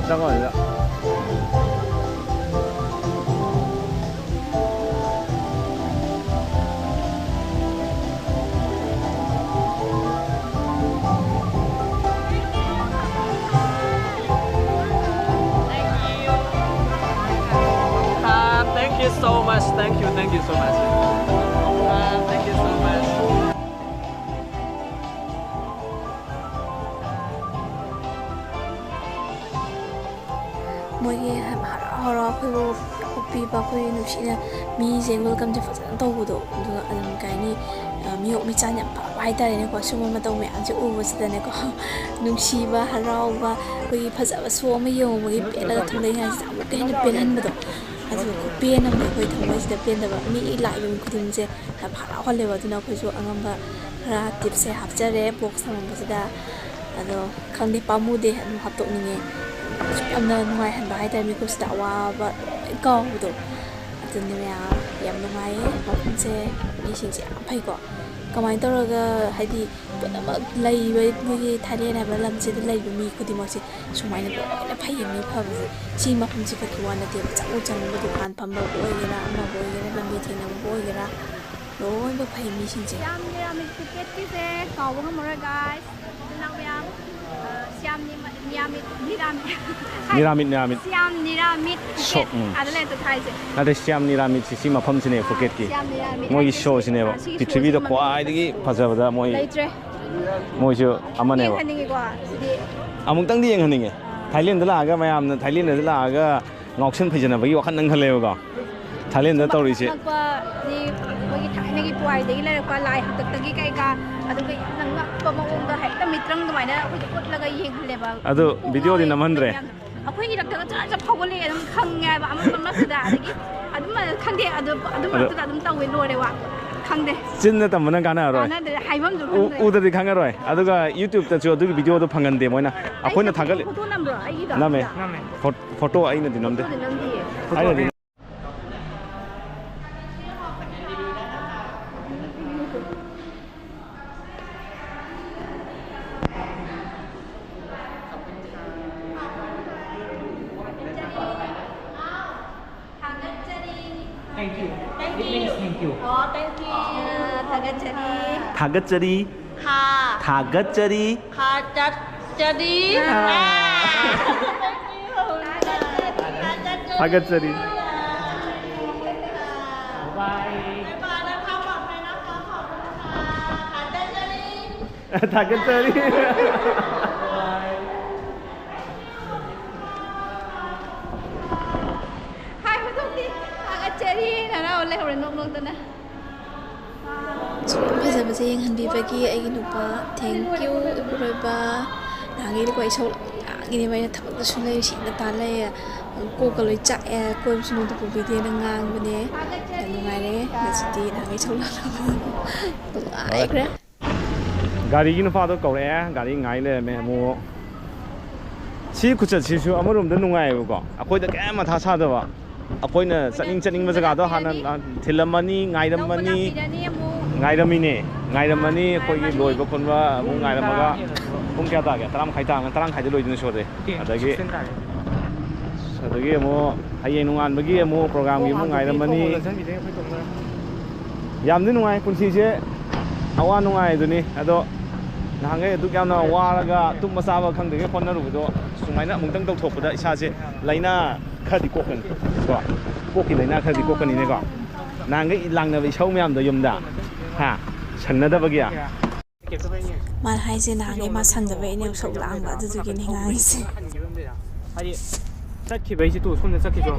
ꯆꯪꯉꯣ ꯑꯗꯨꯗ꯫ Uh, thank you so much. Thank you, thank you so much. Uh, thank you so much. ꯃꯣꯏꯒꯤ ꯍꯔꯥꯎ ꯍꯔꯥꯎ ꯑꯩꯈꯣꯏꯕꯨ ꯑꯣꯛꯄꯤꯕ, ꯑꯩꯈꯣꯏ ꯅꯨꯡꯁꯤꯅ ꯃꯤꯁꯦ welcome ꯁꯦ ꯐꯖꯅ ꯇꯧꯕꯗꯣ, ꯑꯗꯨꯒ ꯑꯗꯨꯝ ꯀꯩ ꯍꯥꯏꯅꯤ, ꯑ, ꯃꯤꯑꯣꯛ ꯃꯤꯆꯥꯟ ꯌꯥꯝ ꯐꯕ ꯍꯥꯏꯇꯥꯔꯦꯅꯦꯀꯣ꯫ ꯁꯨꯝꯕ ꯃꯇꯧ ꯃꯌꯥꯝꯁꯦ ꯎꯕꯁꯤꯗꯅꯦꯀꯣ, ꯅꯨꯡꯁꯤꯕ, ꯍꯔꯥꯎꯕ, ꯑꯩꯈꯣꯏꯒꯤ ꯐꯖꯕ show ꯑꯃ ꯌꯦꯡꯉꯨꯕꯒꯤ ꯄꯦꯜꯂꯒ ꯊꯣꯛꯂꯛꯏꯉꯥꯏꯁꯤꯗ ꯑꯃꯨꯛꯀ ꯍꯦꯟꯅ ꯄꯦꯜꯍꯟꯕꯗꯣ, ꯑꯗꯨ ꯈꯨꯄꯦꯟ ꯑꯃꯅꯦ ꯑꯩꯈꯣꯏ ꯊꯃꯣꯏꯁꯤꯗ ꯄꯦꯟꯗꯕ꯫ ꯃꯤ ꯂꯥꯛꯏꯕ ꯃꯤ ꯈꯨꯗꯤꯡꯁꯦ ꯌꯥꯝ ꯍꯔꯥꯎꯍꯜꯂꯦꯕ꯫ ꯑꯗꯨꯅ ꯑꯩꯈꯣꯏꯁꯨ ꯑꯉꯝꯕ ꯈꯔ ꯇꯤꯞꯁꯁꯦ ꯍꯥꯞꯆꯔꯦ ꯕꯣꯛꯁ ꯊꯝꯃꯝꯕꯁꯤꯗ꯫ ꯑꯗꯣ ꯈꯪꯗꯦ, ꯄꯥꯝꯃꯨꯗꯦ, ꯑꯗꯨꯝ ꯍꯥꯞꯇꯣꯛꯅꯤꯡꯉꯦ꯫ ꯑꯁꯨꯛ ꯌꯥꯝꯅ ꯅꯨꯡꯉꯥꯏꯍꯟꯕ ꯍꯥꯏꯇꯥꯔꯦ, ꯃꯤꯀꯨꯞꯁꯤꯗ ꯑꯋꯥꯕ ꯂꯣꯏ ꯀꯥꯎꯕꯗꯣ꯫ ꯑꯗꯨꯅꯦ ꯃꯌꯥꯝ, ꯌꯥꯝ ꯅꯨꯡꯉꯥꯏꯌꯦ ꯃꯐꯝꯁꯦ, ꯃꯤꯁꯤꯡꯁꯦ ꯌꯥꯝ ꯐꯩꯀꯣ꯫ ꯀꯃꯥꯏꯅ ꯇꯧꯔꯒ, ꯍꯥꯏꯗꯤ, ꯄꯨꯝꯅꯃꯛ ꯂꯩꯔꯤꯕ ꯃꯣꯏꯒꯤ ꯊꯥꯏꯂꯦꯟ ꯍꯥꯏꯕ ꯂꯝꯁꯤꯗ ꯂꯩꯔꯤꯕ ꯃꯤ ꯈꯨꯗꯤꯡꯃꯛꯁꯦ ꯁꯨꯃꯥꯏꯅ ꯂꯣꯏꯅ ꯐꯩꯌꯦ꯫ ꯃꯤ ꯐꯕꯁꯦ ꯁꯤ ꯃꯐꯝꯁꯤ ꯈꯛꯀꯤ ꯋꯥ ꯅꯠꯇꯦꯕ, ꯆꯪꯉꯨ ꯆꯪꯉꯨꯕ ꯗꯨꯀꯥꯟ ꯐꯝꯕꯕꯨ ꯑꯣꯏꯒꯦꯔꯥ, ꯑꯃꯕꯨ ꯑꯣꯏꯒꯦꯔꯥ, ꯂꯝꯕꯤ ꯊꯦꯡꯅꯕꯕꯨ ꯑꯣꯏꯒꯦꯔꯥ, ꯂꯣꯏꯅꯃꯛ ꯐꯩ ꯃꯤꯁꯤꯡꯁꯦ꯫ ꯁꯤꯌꯥꯝ ꯅꯤꯔꯥꯃꯤꯠ ꯄꯨꯀꯦꯠꯀꯤꯁꯦ ꯀꯥꯎꯕ ꯉꯝꯃꯔꯣꯏ, guys꯫ ꯏꯆꯤꯟ ꯏꯅꯥꯎ ꯃꯌꯥꯝ, ꯑ, ꯁꯤꯌꯥꯝ ꯅꯤꯃ-, ꯅꯤꯔꯥꯃꯤꯠ, ꯅꯤꯔꯥꯃꯤꯠ꯫ ꯅꯤꯔꯥꯃꯤꯠ, ꯅꯤꯔꯥꯃꯤꯠ꯫ ꯁꯤꯌꯥꯝ ꯅꯤꯔꯥꯃꯤꯠ ꯄꯨꯀꯦꯠ꯫ ꯁꯣ-, ꯎꯝ꯫ ꯑꯗ ꯂꯩ ꯑꯝꯇ ꯊꯥꯏꯁꯦ꯫ ꯅꯠꯇꯦ, ꯁꯤꯌꯥꯝ ꯅꯤꯔꯥꯃꯤꯠꯁꯤ ꯁꯤ ꯃꯐꯝꯁꯤꯅꯦ, ꯑ, ꯄꯨꯀꯦꯠꯀꯤ꯫ ꯁꯤꯌꯥꯝ ꯅꯤꯔꯥꯃꯤꯠ ꯃꯣꯏꯒꯤ ꯍꯥꯏꯁꯦ ꯁꯤ, ꯁꯣꯁꯤꯅꯦꯕ꯫ ꯑ, ꯁꯤꯒꯤ ꯄ꯭ꯔꯤꯊꯤꯕꯤꯗ ꯁꯣꯁꯤꯒꯤ ꯃꯃꯤꯡ ꯈ꯭ꯋꯥꯏꯗꯒꯤ ꯐꯖꯕꯗ ꯃꯣꯏ, ꯂꯩꯇ꯭ꯔꯦ꯫ ꯃꯣꯏꯁꯨ ꯑꯃꯅꯦꯕ꯫ ꯌꯦꯡꯍꯟꯅꯤꯡꯉꯤꯀꯣ, ꯁꯤꯗꯤ꯫ ꯑꯃꯨꯛꯇꯪꯗꯤ ꯌꯦꯡꯍꯟꯅꯤꯡꯉꯦ꯫ ꯑ꯫ ꯊꯥꯏꯂꯦꯟꯗ ꯂꯥꯛꯑꯒ, ꯃꯌꯥꯝꯅ ꯊꯥꯏꯂꯦꯟꯗꯗ ꯂꯥꯛꯑꯒ ꯉꯥꯎꯁꯟ ꯐꯩꯖꯅꯕꯒꯤ ꯋꯥꯈꯜꯗꯪ ꯈꯜꯂꯦꯕꯀꯣ꯫ ꯊꯥꯏꯂꯦꯟꯗ ꯁꯨꯝꯕ ꯇꯧꯔꯤꯁꯦ꯫ ꯑꯉꯛꯄꯗꯤ ꯃꯣꯏꯒꯤ ꯊꯥꯏꯅꯒꯤ ꯄꯨꯋꯥꯔꯤꯗꯒꯤ ꯂꯩꯔꯛꯄ ꯂꯥꯏ ꯍꯥꯛꯇꯛꯇꯒꯤ ꯀꯩꯀꯥ, ꯑꯗꯨꯒ ꯌꯥꯝꯅ ꯉꯛꯄ ꯃꯑꯣꯡꯗ ꯍꯦꯛꯇ ꯃꯤꯇ꯭ꯔꯪ ꯑꯗꯨꯃꯥꯏꯅ ꯑꯩꯈꯣꯏꯗ ꯎꯠꯂꯒ ꯌꯦꯡꯍꯜꯂꯦꯕ꯫ ꯑꯗꯨ ꯀꯣꯛ ꯚꯤꯗꯤꯑꯣꯗꯤ ꯉꯥꯎꯋꯦ ꯅꯝꯍꯟꯗ꯭ꯔꯦ꯫ ꯌꯥꯝꯅ꯫ ꯑꯩꯈꯣꯏ ꯏꯔꯛꯇꯒ ꯆꯔ ꯆꯔ ꯐꯥꯎꯒꯠꯂꯛꯑꯦ, ꯑꯗꯨꯝ ꯈꯪꯉꯦ ꯍꯥꯏꯕ ꯑꯃ ꯃꯔꯛꯇꯨꯗ꯫ ꯑꯗꯒꯤ ꯑꯗꯨꯝ ꯈꯪꯗꯦ, ꯑꯗꯨ, ꯑꯗꯨ ꯑꯗꯣ ꯃꯔꯛꯇꯨꯗ ꯑꯗꯨꯝ ꯇꯧꯋꯦ, ꯂꯣꯏꯔꯦ ꯋꯥ꯫ ꯈꯪꯗꯦ꯫ ꯆꯤꯟꯅ ꯇꯝꯕꯅ ꯀꯥꯟꯅꯔꯣꯏ꯫ ꯀꯥꯟꯅꯗ꯭ꯔꯦ, ꯍꯥꯏꯐꯝꯁꯨ ꯎ-, ꯈꯪꯗ꯭ꯔꯦ꯫ ꯎꯗꯗꯤ ꯈꯪꯉꯔꯣꯏ꯫ ꯑꯗꯨꯒ YouTube-ꯇꯁꯨ ꯑꯗꯨꯒꯤ ꯚꯤꯗꯤꯑꯣꯗꯣ ꯐꯪꯍꯟꯗꯦ ꯃꯣꯏꯅ꯫ ꯑꯩꯈꯣꯏꯅ ꯑꯩꯁꯦ ꯊꯥꯒꯠꯂꯤ-, ꯐꯣꯇꯣ ꯅꯝꯕ꯭ꯔꯣ ꯑꯩꯒꯤꯗꯣ? ꯅꯝꯃꯦ꯫ ꯅꯝꯃꯦ꯫ ꯐꯣ-, ꯐꯣꯇꯣ ꯑꯩꯅꯗꯤ ꯅꯝꯗꯦ꯫ ꯐꯣꯇꯣꯗꯤ ꯅꯝꯗꯤꯌꯦ꯫ ꯑꯩꯅꯗꯤ Thank you. It means thank you. Oh, thank you. ꯊꯥꯒꯠꯆꯔꯤ꯫ ꯊꯥꯒꯠꯆꯔꯤ꯫ ꯊꯥ꯫ ꯊꯥꯒꯠꯆꯔꯤ꯫ ꯊꯥꯒꯠꯆꯔꯤ꯫ ꯊꯥꯒꯠꯆꯔꯤ꯫ ꯊꯥꯒꯠꯆꯔꯤ꯫ ꯊꯥꯒꯠꯆꯔꯤ꯫ ꯍꯥꯏꯕ ꯊꯣꯛꯇꯦ꯫ ꯊꯥꯒꯠꯆꯔꯤ꯫ ꯍꯔꯥꯎ ꯂꯩꯍꯧꯔꯦ ꯅꯣꯛ ꯅꯣꯛꯇꯅ꯫ ꯁꯨꯝ ꯐꯖꯕꯁꯦ ꯌꯦꯡꯍꯟꯕꯤꯕꯒꯤ ꯑꯩꯒꯤ ꯅꯨꯄꯥ, thank you ꯏꯄꯨꯔꯣꯏꯕ꯫ ꯅꯍꯥꯟꯒꯩꯗꯤꯀꯣ ꯑꯩ ꯁꯧ ꯂꯥꯡꯉꯤꯅꯦꯕ, ꯑꯩꯅ ꯊꯕꯛꯇ ꯁꯨꯝ ꯂꯩ ꯁꯤꯅ ꯇꯥ ꯂꯩꯌꯦ꯫ ꯀꯣꯛꯀ ꯂꯣꯏ ꯆꯥꯛꯑꯦ꯫ ꯀꯣꯏꯕꯁꯨ ꯅꯣꯡꯇ ꯄꯨꯕꯤꯗꯦꯅ ꯉꯥꯡꯕꯅꯦ꯫ ꯌꯥꯝ ꯅꯨꯡꯉꯥꯏꯔꯦ꯫ ꯉꯁꯤꯗꯤ ꯅꯍꯥꯟꯒꯩ ꯁꯧ ꯂꯥꯡꯕ ꯅꯨꯡꯉꯥꯏꯈ꯭ꯔꯦ꯫ ꯒꯥꯔꯤꯒꯤ ꯅꯨꯄꯥꯗꯣ ꯀꯧꯔꯛꯑꯦ꯫ ꯒꯥꯔꯤ ꯉꯥꯏ ꯂꯩꯔꯝꯃꯦ ꯑꯃꯨꯛ꯫ ꯁꯤ ꯈꯨꯆꯠꯁꯤꯁꯨ ꯑꯃꯔꯣꯝꯗ ꯅꯨꯡꯉꯥꯏꯌꯦꯕꯀꯣ, ꯑꯩꯈꯣꯏꯗ ꯀꯌꯥꯝ ꯃꯊꯥ ꯁꯥꯗꯕ꯫ ꯑꯩꯈꯣꯏꯅ ꯆꯠꯅꯤꯡ ꯆꯠꯅꯤꯡꯕ ꯖꯒꯥꯗꯣ ꯍꯥꯟꯅ ꯊꯤꯜꯂꯝꯃꯅꯤ, ꯉꯥꯏꯔꯝꯃꯅꯤ꯫ ꯂꯥꯛꯄꯤꯔꯅꯤ ꯑꯃꯨꯛ꯫ ꯉꯥꯏꯔꯝꯃꯤꯅꯦ꯫ ꯉꯥꯏꯔꯝꯃꯅꯤ꯫ ꯑꯩꯈꯣꯏꯒꯤ ꯂꯣꯏꯕ ꯈꯣꯠꯄ ꯑꯃꯨꯛ ꯉꯥꯏꯔꯝꯃꯒ꯫ ꯄꯨꯡ ꯀꯌꯥ ꯇꯥꯒꯦ? ꯇꯔꯥ ꯃꯈꯥꯏ ꯇꯥꯔꯝꯃꯅꯤ꯫ ꯇꯔꯥ ꯃꯈꯥꯏꯗ ꯂꯣꯏꯗꯣꯏꯅꯦ ꯁꯣꯗꯤ꯫ ꯑꯗꯒꯤ ꯑꯗꯒꯤ ꯑꯃꯨꯛ ꯍꯌꯦꯡ ꯅꯣꯡꯉꯥꯟꯕꯒꯤ ꯑꯃꯨꯛ ꯄ꯭ꯔꯣꯒ꯭ꯔꯥꯝꯒꯤ ꯑꯃꯨꯛ ꯉꯥꯏꯔꯝꯃꯅꯤ꯫ ꯌꯥꯝꯗꯤ ꯅꯨꯡꯉꯥꯏ ꯄꯨꯟꯁꯤꯁꯦ꯫ ꯑꯋꯥ ꯅꯨꯡꯉꯥꯏ ꯑꯗꯨꯅꯤ꯫ ꯑꯗꯣ ꯅꯍꯥꯟꯈꯩ ꯑꯗꯨꯛ ꯌꯥꯝꯅ ꯋꯥꯔꯒ ꯇꯨꯝꯕ ꯆꯥꯕ ꯈꯪꯗ꯭ꯔꯤꯉꯩ ꯍꯣꯠꯅꯔꯨꯕꯗꯣ ꯁꯨꯃꯥꯏꯅ ꯑꯃꯨꯛꯇꯪ ꯇꯧꯊꯣꯛꯄꯗ ꯏꯁꯥꯁꯦ ꯂꯥꯏꯅꯥ ꯈꯔꯗꯤ ꯀꯣꯛꯀꯅꯤ ꯀꯣ꯫ ꯀꯣꯛꯀꯤ ꯂꯥꯏꯅꯥ ꯈꯔꯗꯤ ꯀꯣꯛꯀꯅꯤꯅꯦꯀꯣ꯫ ꯅꯍꯥꯟꯈꯩ ꯂꯥꯡꯅꯕ ꯏꯁꯧ ꯃꯌꯥꯝꯗꯣ ꯌꯨꯝꯗ, ꯍꯥ? ꯁꯪꯅꯗꯕꯒꯤ꯫ ꯃꯥꯅ ꯍꯥꯏꯁꯦ ꯅꯍꯥꯟꯈꯩ ꯃꯥ ꯁꯪꯗꯕꯩꯅꯦ ꯏꯁꯧ ꯂꯥꯡꯕ ꯑꯗꯨꯗꯨꯒꯤꯅꯦ ꯉꯥꯡꯉꯤꯁꯦ꯫ ꯍꯥꯏꯗꯤ ꯆꯠꯈꯤꯕꯩꯁꯤ ꯇꯨ ꯁꯣꯝꯗ ꯆꯠꯈꯤꯗꯣ꯫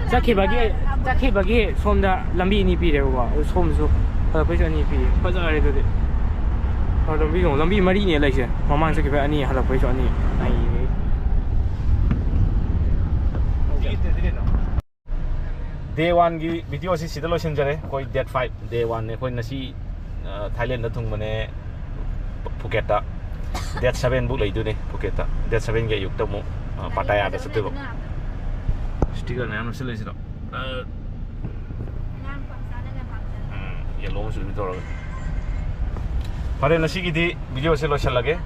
ꯆꯠꯈꯤꯕꯒꯤ, ꯆꯠꯈꯤꯕꯒꯤ ꯁꯣꯝꯗ ꯂꯝꯕꯤ ꯑꯅꯤ ꯄꯤꯔꯦꯕꯀꯣ꯫ ꯑꯗꯨ ꯁꯣꯝꯗꯁꯨ ꯍꯜꯂꯛꯄꯩꯁꯨ ꯑꯅꯤ ꯄꯤꯔꯦ꯫ ꯐꯖꯔꯦ ꯑꯗꯨꯗꯤ꯫ ꯑ, ꯂꯝꯕꯤ ꯌꯦꯡꯉꯣ꯫ ꯂꯝꯕꯤ ꯃꯔꯤꯅꯦ ꯂꯩꯁꯦ꯫ ꯃꯃꯥꯡ ꯆꯠꯈꯤꯕꯩ ꯑꯅꯤ, ꯍꯜꯂꯛꯄꯩꯁꯨ ꯑꯅꯤ꯫ ꯅꯩꯔꯦ꯫ Day one ꯒꯤ video ꯁꯤ ꯁꯤꯗ ꯂꯣꯏꯁꯤꯟꯖꯔꯦ꯫ ꯑꯩꯈꯣꯏ date five, day one ꯅꯦ꯫ ꯑꯩꯈꯣꯏ ꯉꯁꯤ, ꯑ, ꯊꯥꯏꯂꯦꯟꯗ ꯊꯨꯡꯕꯅꯦ, ꯄꯨꯀꯦꯠꯇ꯫ Date seven ꯕꯨꯛ ꯂꯩꯗꯣꯏꯅꯦ ꯄꯨꯀꯦꯠꯇ꯫ Date seven ꯒꯤ ꯑꯌꯨꯛꯇ ꯑꯃꯨꯛ, ꯑ, ꯄꯥꯇꯥꯌꯥꯗ ꯆꯠꯇꯣꯏꯕ꯫ Sticker ꯃꯌꯥꯝ ꯅꯞꯁꯤꯜꯂꯛꯏꯁꯤꯗꯣ꯫ ꯑ, ꯎꯝ, yellow ꯃꯆꯨ ꯑꯗꯨꯝ ꯇꯧꯔꯒ꯫ ꯐꯔꯦ, ꯉꯁꯤꯒꯤꯗꯤ video ꯁꯦ ꯂꯣꯏꯁꯤꯜꯂꯒꯦ꯫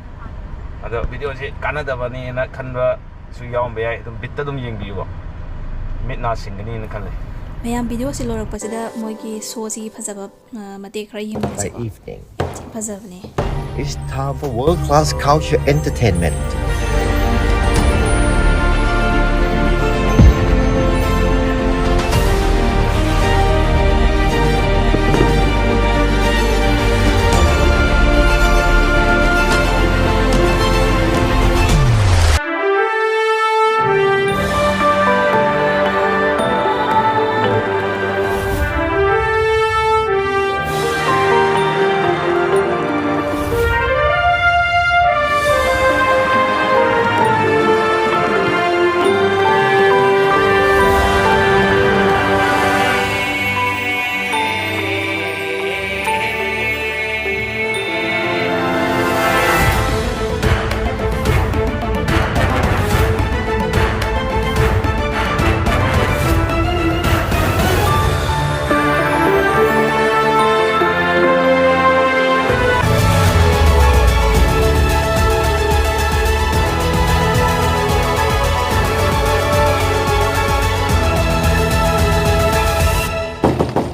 ꯑꯗꯣ video ꯁꯦ ꯀꯥꯟꯅꯗꯕꯅꯦꯅ ꯈꯟꯕ ꯁꯨ ꯌꯥꯎꯔꯝꯕ ꯌꯥꯏ꯫ ꯑꯗꯨꯝ ꯕꯤꯠꯇ ꯑꯗꯨꯝ ꯌꯦꯡꯕꯤꯌꯨꯀꯣ, ꯃꯤꯠ ꯅꯥ ꯁꯤꯡꯒꯅꯤꯅ ꯈꯜꯂꯦ꯫ ꯃꯌꯥꯝ, ꯚꯤꯗꯤꯑꯣꯁꯤ ꯂꯣꯏꯔꯛꯄꯁꯤꯗ ꯃꯣꯏꯒꯤ ꯁꯣꯁꯤꯒꯤ ꯐꯖꯕ, ꯑ, ꯃꯇꯦꯛ ꯈꯔ ꯌꯦꯡꯃꯤꯟꯅꯁꯤꯀꯣ꯫ Evening. ꯌꯥꯝ ꯊꯤ ꯐꯖꯕꯅꯦ꯫ It's time for world class culture entertainment.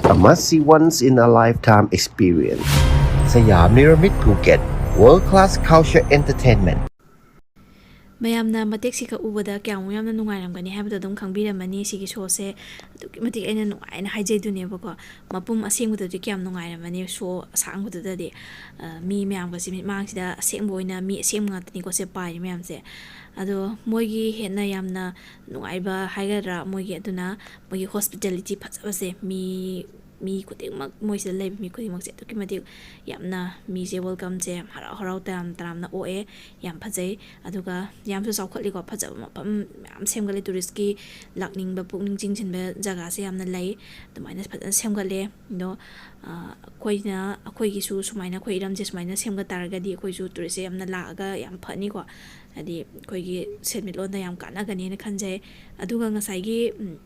A must-see once-in-a-lifetime experience. Siam Niramit Phuket, world-class culture entertainment. ꯃꯌꯥꯝꯅ ꯃꯇꯦꯛꯁꯤꯈꯛ ꯎꯕꯗ ꯀꯌꯥꯃꯨꯛ ꯌꯥꯝꯅ ꯅꯨꯡꯉꯥꯏꯔꯝꯒꯅꯤ ꯍꯥꯏꯕꯗꯣ ꯑꯗꯨꯝ ꯈꯪꯕꯤꯔꯝꯃꯅꯤ꯫ ꯁꯤꯒꯤ ꯁꯣꯁꯦ ꯑꯗꯨꯛꯀꯤ ꯃꯇꯤꯛ ꯑꯩꯅ ꯅꯨꯡꯉꯥꯏꯅ ꯍꯥꯏꯖꯩꯗꯨꯅꯦꯕꯀꯣ꯫ ꯃꯄꯨꯝ ꯑꯁꯦꯡꯕꯗꯨꯗꯤ ꯀꯌꯥꯝ ꯅꯨꯡꯉꯥꯏꯔꯝꯃꯅꯤ, ꯁꯣ ꯑꯁꯥꯡꯕꯗꯨꯗꯗꯤ꯫ ꯑ, ꯃꯤ ꯃꯌꯥꯝꯒꯁꯦ ꯃꯤꯠꯃꯥꯡꯁꯤꯗ ꯑꯁꯦꯡꯕ ꯑꯣꯏꯅ ꯃꯤ ꯑꯁꯦꯡꯕ ꯉꯥꯛꯇꯅꯤꯀꯣ ꯁꯦ ꯄꯥꯏꯔꯤ ꯃꯌꯥꯝꯁꯦ꯫ ꯑꯗꯣ ꯃꯣꯏꯒꯤ ꯍꯦꯟꯅ ꯌꯥꯝꯅ ꯅꯨꯡꯉꯥꯏꯕ ꯍꯥꯏꯒꯗ꯭ꯔꯥ, ꯃꯣꯏꯒꯤ ꯑꯗꯨꯅ ꯃꯣꯏꯒꯤ ꯍꯣꯁꯄꯤꯇꯦꯂꯤꯇꯤ ꯐꯖꯕꯁꯦ, ꯃꯤ, ꯃꯤ ꯈꯨꯗꯤꯡꯃꯛ, ꯃꯣꯏꯁꯤꯗ ꯂꯩꯕ ꯃꯤ ꯈꯨꯗꯤꯡꯃꯛꯁꯦ ꯑꯗꯨꯛꯀꯤ ꯃꯇꯤꯛ ꯌꯥꯝꯅ ꯃꯤꯁꯦ ꯋꯦꯜꯀꯝꯁꯦ ꯌꯥꯝ ꯍꯔꯥꯎ ꯍꯔꯥꯎ ꯇꯌꯥꯝ ꯇꯔꯥꯝꯅ ꯑꯣꯛꯑꯦ꯫ ꯌꯥꯝ ꯐꯖꯩ꯫ ꯑꯗꯨꯒ ꯌꯥꯝꯁꯨ ꯆꯥꯎꯈꯠꯂꯤꯀꯣ, ꯐꯖꯕ ꯃꯐꯝ ꯃꯌꯥꯝ ꯁꯦꯝꯒꯠꯂꯦ꯫ ꯇꯨꯔꯤꯁꯀꯤ ꯂꯥꯛꯅꯤꯡꯕ, ꯄꯨꯛꯅꯤꯡ ꯆꯤꯡꯁꯤꯟꯕ ꯖꯒꯥꯁꯦ ꯌꯥꯝꯅ ꯂꯩ꯫ ꯑꯗꯨꯃꯥꯏꯅ ꯐꯖꯅ ꯁꯦꯝꯒꯠꯂꯦ꯫ ꯑꯗꯣ, ꯑ, ꯑꯩꯈꯣꯏꯅ, ꯑꯩꯈꯣꯏꯒꯤꯁꯨ ꯁꯨꯃꯥꯏꯅ ꯑꯩꯈꯣꯏ ꯏꯔꯝꯁꯦ ꯁꯨꯃꯥꯏꯅ ꯁꯦꯝꯒꯠ ꯇꯥꯔꯒꯗꯤ ꯑꯩꯈꯣꯏꯁꯨ ꯇꯨꯔꯤꯁꯁꯦ ꯌꯥꯝꯅ ꯂꯥꯛꯑꯒ ꯌꯥꯝ ꯐꯅꯤꯀꯣ꯫ ꯍꯥꯏꯗꯤ ꯑꯩꯈꯣꯏꯒꯤ ꯁꯦꯟꯃꯤꯠꯂꯣꯟꯗ ꯌꯥꯝ ꯀꯥꯟꯅꯒꯅꯦꯅ ꯈꯟꯖꯩ꯫ ꯑꯗꯨꯒ ꯉꯁꯥꯏꯒꯤ, ꯎꯝ,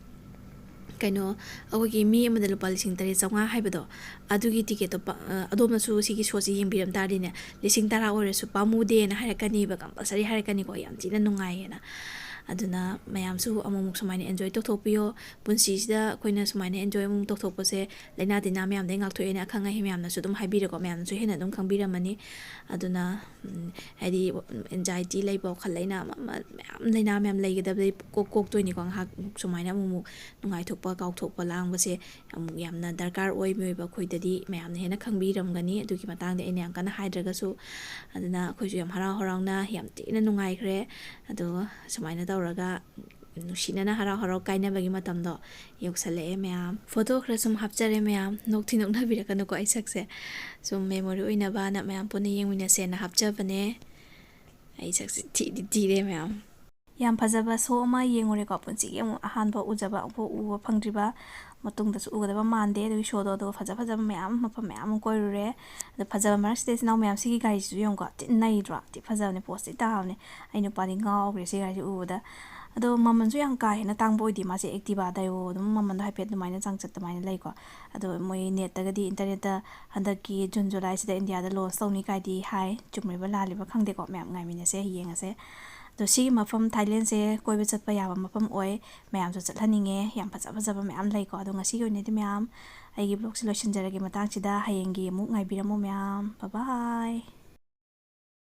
ꯀꯩꯅꯣ, ꯑꯩꯈꯣꯏꯒꯤ ꯃꯤ ꯑꯃꯗ ꯂꯨꯄꯥ ꯂꯤꯁꯤꯡ ꯇꯔꯦꯠ ꯆꯥꯝꯃꯉꯥ ꯍꯥꯏꯕꯗꯣ, ꯑꯗꯨꯒꯤ ꯇꯤꯀꯦꯠꯇꯣ ꯄ-, ꯑ, ꯑꯗꯣꯝꯅꯁꯨ ꯁꯤꯒꯤ ꯁꯣꯁꯤ ꯌꯦꯡꯕꯤꯔꯝ ꯇꯥꯔꯗꯤꯅꯦ, ꯂꯤꯁꯤꯡ ꯇꯔꯥ ꯑꯣꯏꯔꯁꯨ ꯄꯥꯝꯃꯨꯗꯦꯅ ꯍꯥꯏꯔꯛꯀꯅꯤꯕ, ꯀꯝꯄꯜꯁꯔꯤ ꯍꯥꯏꯔꯛꯀꯅꯤꯀꯣ, ꯌꯥꯝ ꯊꯤꯅ ꯅꯨꯡꯉꯥꯏꯌꯦꯅ꯫ ꯑꯗꯨꯅ ꯃꯌꯥꯝꯁꯨ ꯑꯃꯨꯛꯃꯨꯛ ꯁꯨꯃꯥꯏꯅ enjoy ꯇꯧꯊꯣꯛꯄꯤꯌꯣ꯫ ꯄꯨꯟꯁꯤꯁꯤꯗ ꯑꯩꯈꯣꯏꯅ ꯁꯨꯃꯥꯏꯅ enjoy ꯑꯃꯨꯛ ꯇꯧꯊꯣꯛꯄꯁꯦ ꯂꯥꯏꯅꯥ ꯇꯤꯟꯅꯥ ꯃꯌꯥꯝꯗꯒꯤ ꯉꯥꯛꯊꯣꯛꯑꯦꯅ ꯑꯈꯪ ꯑꯍꯩ ꯃꯌꯥꯝꯅꯁꯨ ꯑꯗꯨꯝ ꯍꯥꯏꯕꯤꯔꯦꯀꯣ, ꯃꯌꯥꯝꯅꯁꯨ ꯍꯦꯟꯅ ꯑꯗꯨꯝ ꯈꯪꯕꯤꯔꯝꯃꯅꯤ꯫ ꯑꯗꯨꯅ ꯎꯝ, ꯍꯥꯏꯗꯤ anxiety ꯂꯩꯕ, ꯋꯥꯈꯜ ꯂꯩꯅꯥ ꯑꯃ ꯑꯃ ꯃꯌꯥꯝ, ꯂꯩꯅꯥ ꯃꯌꯥꯝ ꯂꯩꯒꯗꯕꯗꯒꯤ ꯀꯣꯛ ꯀꯣꯛꯇꯣꯏꯅꯤꯀꯣ꯫ ꯉꯥꯏꯍꯥꯛ ꯁꯨꯃꯥꯏꯅ ꯑꯃꯨꯛꯃꯨꯛ ꯅꯨꯡꯉꯥꯏꯊꯣꯛꯄ ꯀꯥꯎꯊꯣꯛꯄ ꯂꯥꯡꯕꯁꯦ ꯑꯃꯨꯛ ꯌꯥꯝꯅ ꯗꯔꯀꯥꯔ ꯑꯣꯏ꯫ ꯃꯤꯑꯣꯏꯕ ꯑꯩꯈꯣꯏꯗꯗꯤ ꯃꯌꯥꯝꯅ ꯍꯦꯟꯅ ꯈꯪꯕꯤꯔꯝꯒꯅꯤ ꯑꯗꯨꯒꯤ ꯃꯇꯥꯡꯗ ꯑꯩꯅ ꯌꯥꯝ ꯀꯟꯅ ꯍꯥꯏꯗ꯭ꯔꯒꯁꯨ꯫ ꯑꯗꯨꯅ ꯑꯩꯈꯣꯏꯁꯨ ꯌꯥꯝ ꯍꯔꯥꯎ ꯍꯔꯥꯎꯅ ꯌꯥꯝ ꯊꯤꯅ ꯅꯨꯡꯉꯥꯏꯈ꯭ꯔꯦ꯫ ꯑꯗꯣ ꯁꯨꯃꯥꯏꯅ ꯇꯧꯔꯒ ꯅꯨꯡꯁꯤꯅꯅ ꯍꯔꯥꯎ ꯍꯔꯥꯎ ꯀꯥꯏꯅꯕꯒꯤ ꯃꯇꯝꯗꯣ ꯌꯧꯁꯜꯂꯛꯑꯦ ꯃꯌꯥꯝ꯫ ꯐꯣꯇꯣ ꯈꯔ ꯁꯨꯝ ꯍꯥꯞꯆꯔꯦ ꯃꯌꯥꯝ꯫ ꯅꯣꯛꯇꯤ ꯅꯣꯛꯅꯕꯤꯔꯛꯀꯅꯨꯀꯣ ꯑꯩ ꯁꯛꯁꯦ꯫ ꯁꯨꯝ memory ꯑꯣꯏꯅꯕꯅ ꯃꯌꯥꯝ ꯄꯨꯟꯅ ꯌꯦꯡꯃꯤꯟꯅꯁꯦꯅ ꯍꯥꯞꯆꯕꯅꯦ꯫ ꯑꯩ ꯁꯛꯁꯦ ꯊꯤꯗꯤ ꯊꯤꯔꯦ ꯃꯌꯥꯝ꯫ ꯌꯥꯝ ꯐꯖꯕ show ꯑꯃ ꯌꯦꯡꯉꯨꯔꯦꯀꯣ꯫ ꯄꯨꯟꯁꯤꯒꯤ ꯑꯃꯨꯛ ꯑꯍꯥꯟꯕ ꯎꯖꯕ, ꯑꯃꯨꯛꯐꯥꯎ ꯎꯕ ꯐꯪꯗ꯭ꯔꯤꯕ, ꯃꯇꯨꯡꯗꯁꯨ ꯎꯒꯗꯕ ꯃꯥꯟꯗꯦ꯫ ꯑꯗꯨꯒꯤ showꯗꯣ, ꯑꯗꯨꯒ ꯐꯖ ꯐꯖꯕ ꯃꯌꯥꯝ, ꯃꯐꯝ ꯃꯌꯥꯝ ꯑꯃ ꯀꯣꯏꯔꯨꯔꯦ꯫ ꯑꯗꯣ ꯐꯖꯕ ꯃꯔꯛꯁꯤꯗ ꯏꯆꯤꯟ ꯏꯅꯥꯎ ꯃꯌꯥꯝ ꯁꯤꯒꯤ ꯒꯥꯔꯤꯁꯤꯁꯨ ꯌꯦꯡꯉꯨꯀꯣ꯫ ꯊꯤ ꯅꯩꯗ꯭ꯔꯣ? ꯊꯤ ꯐꯖꯕꯅꯦ, poseꯇꯤ ꯇꯥꯕꯅꯦ꯫ ꯑꯩ ꯅꯨꯄꯥꯗꯤ ꯉꯥꯎꯈ꯭ꯔꯦ ꯁꯤ ꯒꯥꯔꯤꯁꯦ ꯎꯕꯗ꯫ ꯑꯗꯣ ꯃꯃꯜꯁꯨ ꯌꯥꯝ ꯀꯥ ꯍꯦꯟꯅ ꯇꯥꯡꯕ ꯑꯣꯏꯗꯦ ꯃꯥꯁꯦ꯫ Activa Daewoo ꯑꯗꯨꯝ ꯃꯃꯜꯗꯣ ꯍꯥꯏꯐꯦꯠ ꯑꯗꯨꯃꯥꯏꯅ ꯆꯥꯡꯆꯠ ꯑꯗꯨꯃꯥꯏꯅ ꯂꯩꯀꯣ꯫ ꯑꯗꯣ ꯃꯣꯏ netꯇꯒꯗꯤ, internetꯇ ꯍꯟꯗꯛꯀꯤ June Julyꯁꯤꯗ Indiaꯗ launch ꯇꯧꯅꯤ ꯀꯥꯏꯗꯤ ꯍꯥꯏ꯫ ꯆꯨꯝꯃꯤꯕ ꯂꯥꯜꯂꯤꯕ ꯈꯪꯗꯦꯀꯣ꯫ ꯃꯌꯥꯝ ꯉꯥꯏꯃꯤꯟꯅꯁꯦ, ꯌꯦꯡꯉꯁꯦ꯫ ꯑꯗꯣ ꯁꯤꯒꯤ ꯃꯐꯝ, Thailandꯁꯦ ꯀꯣꯏꯕ ꯆꯠꯄ ꯌꯥꯕ ꯃꯐꯝ ꯑꯣꯏ꯫ ꯃꯌꯥꯝꯁꯨ ꯆꯠꯍꯟꯅꯤꯡꯉꯦ꯫ ꯌꯥꯝ ꯐꯖ ꯐꯖꯕ ꯃꯌꯥꯝ ꯂꯩꯀꯣ꯫ ꯑꯗꯣ ꯉꯁꯤꯒꯤ ꯑꯣꯏꯅꯗꯤ ꯃꯌꯥꯝ, ꯑꯩꯒꯤ vlogꯁꯦ ꯂꯣꯏꯁꯤꯟꯖꯔꯒꯦ ꯃꯇꯥꯡꯁꯤꯗ꯫ ꯍꯌꯦꯡꯒꯤ ꯑꯃꯨꯛ ꯉꯥꯏꯕꯤꯔꯝꯃꯣ ꯃꯌꯥꯝ꯫ Bye bye꯫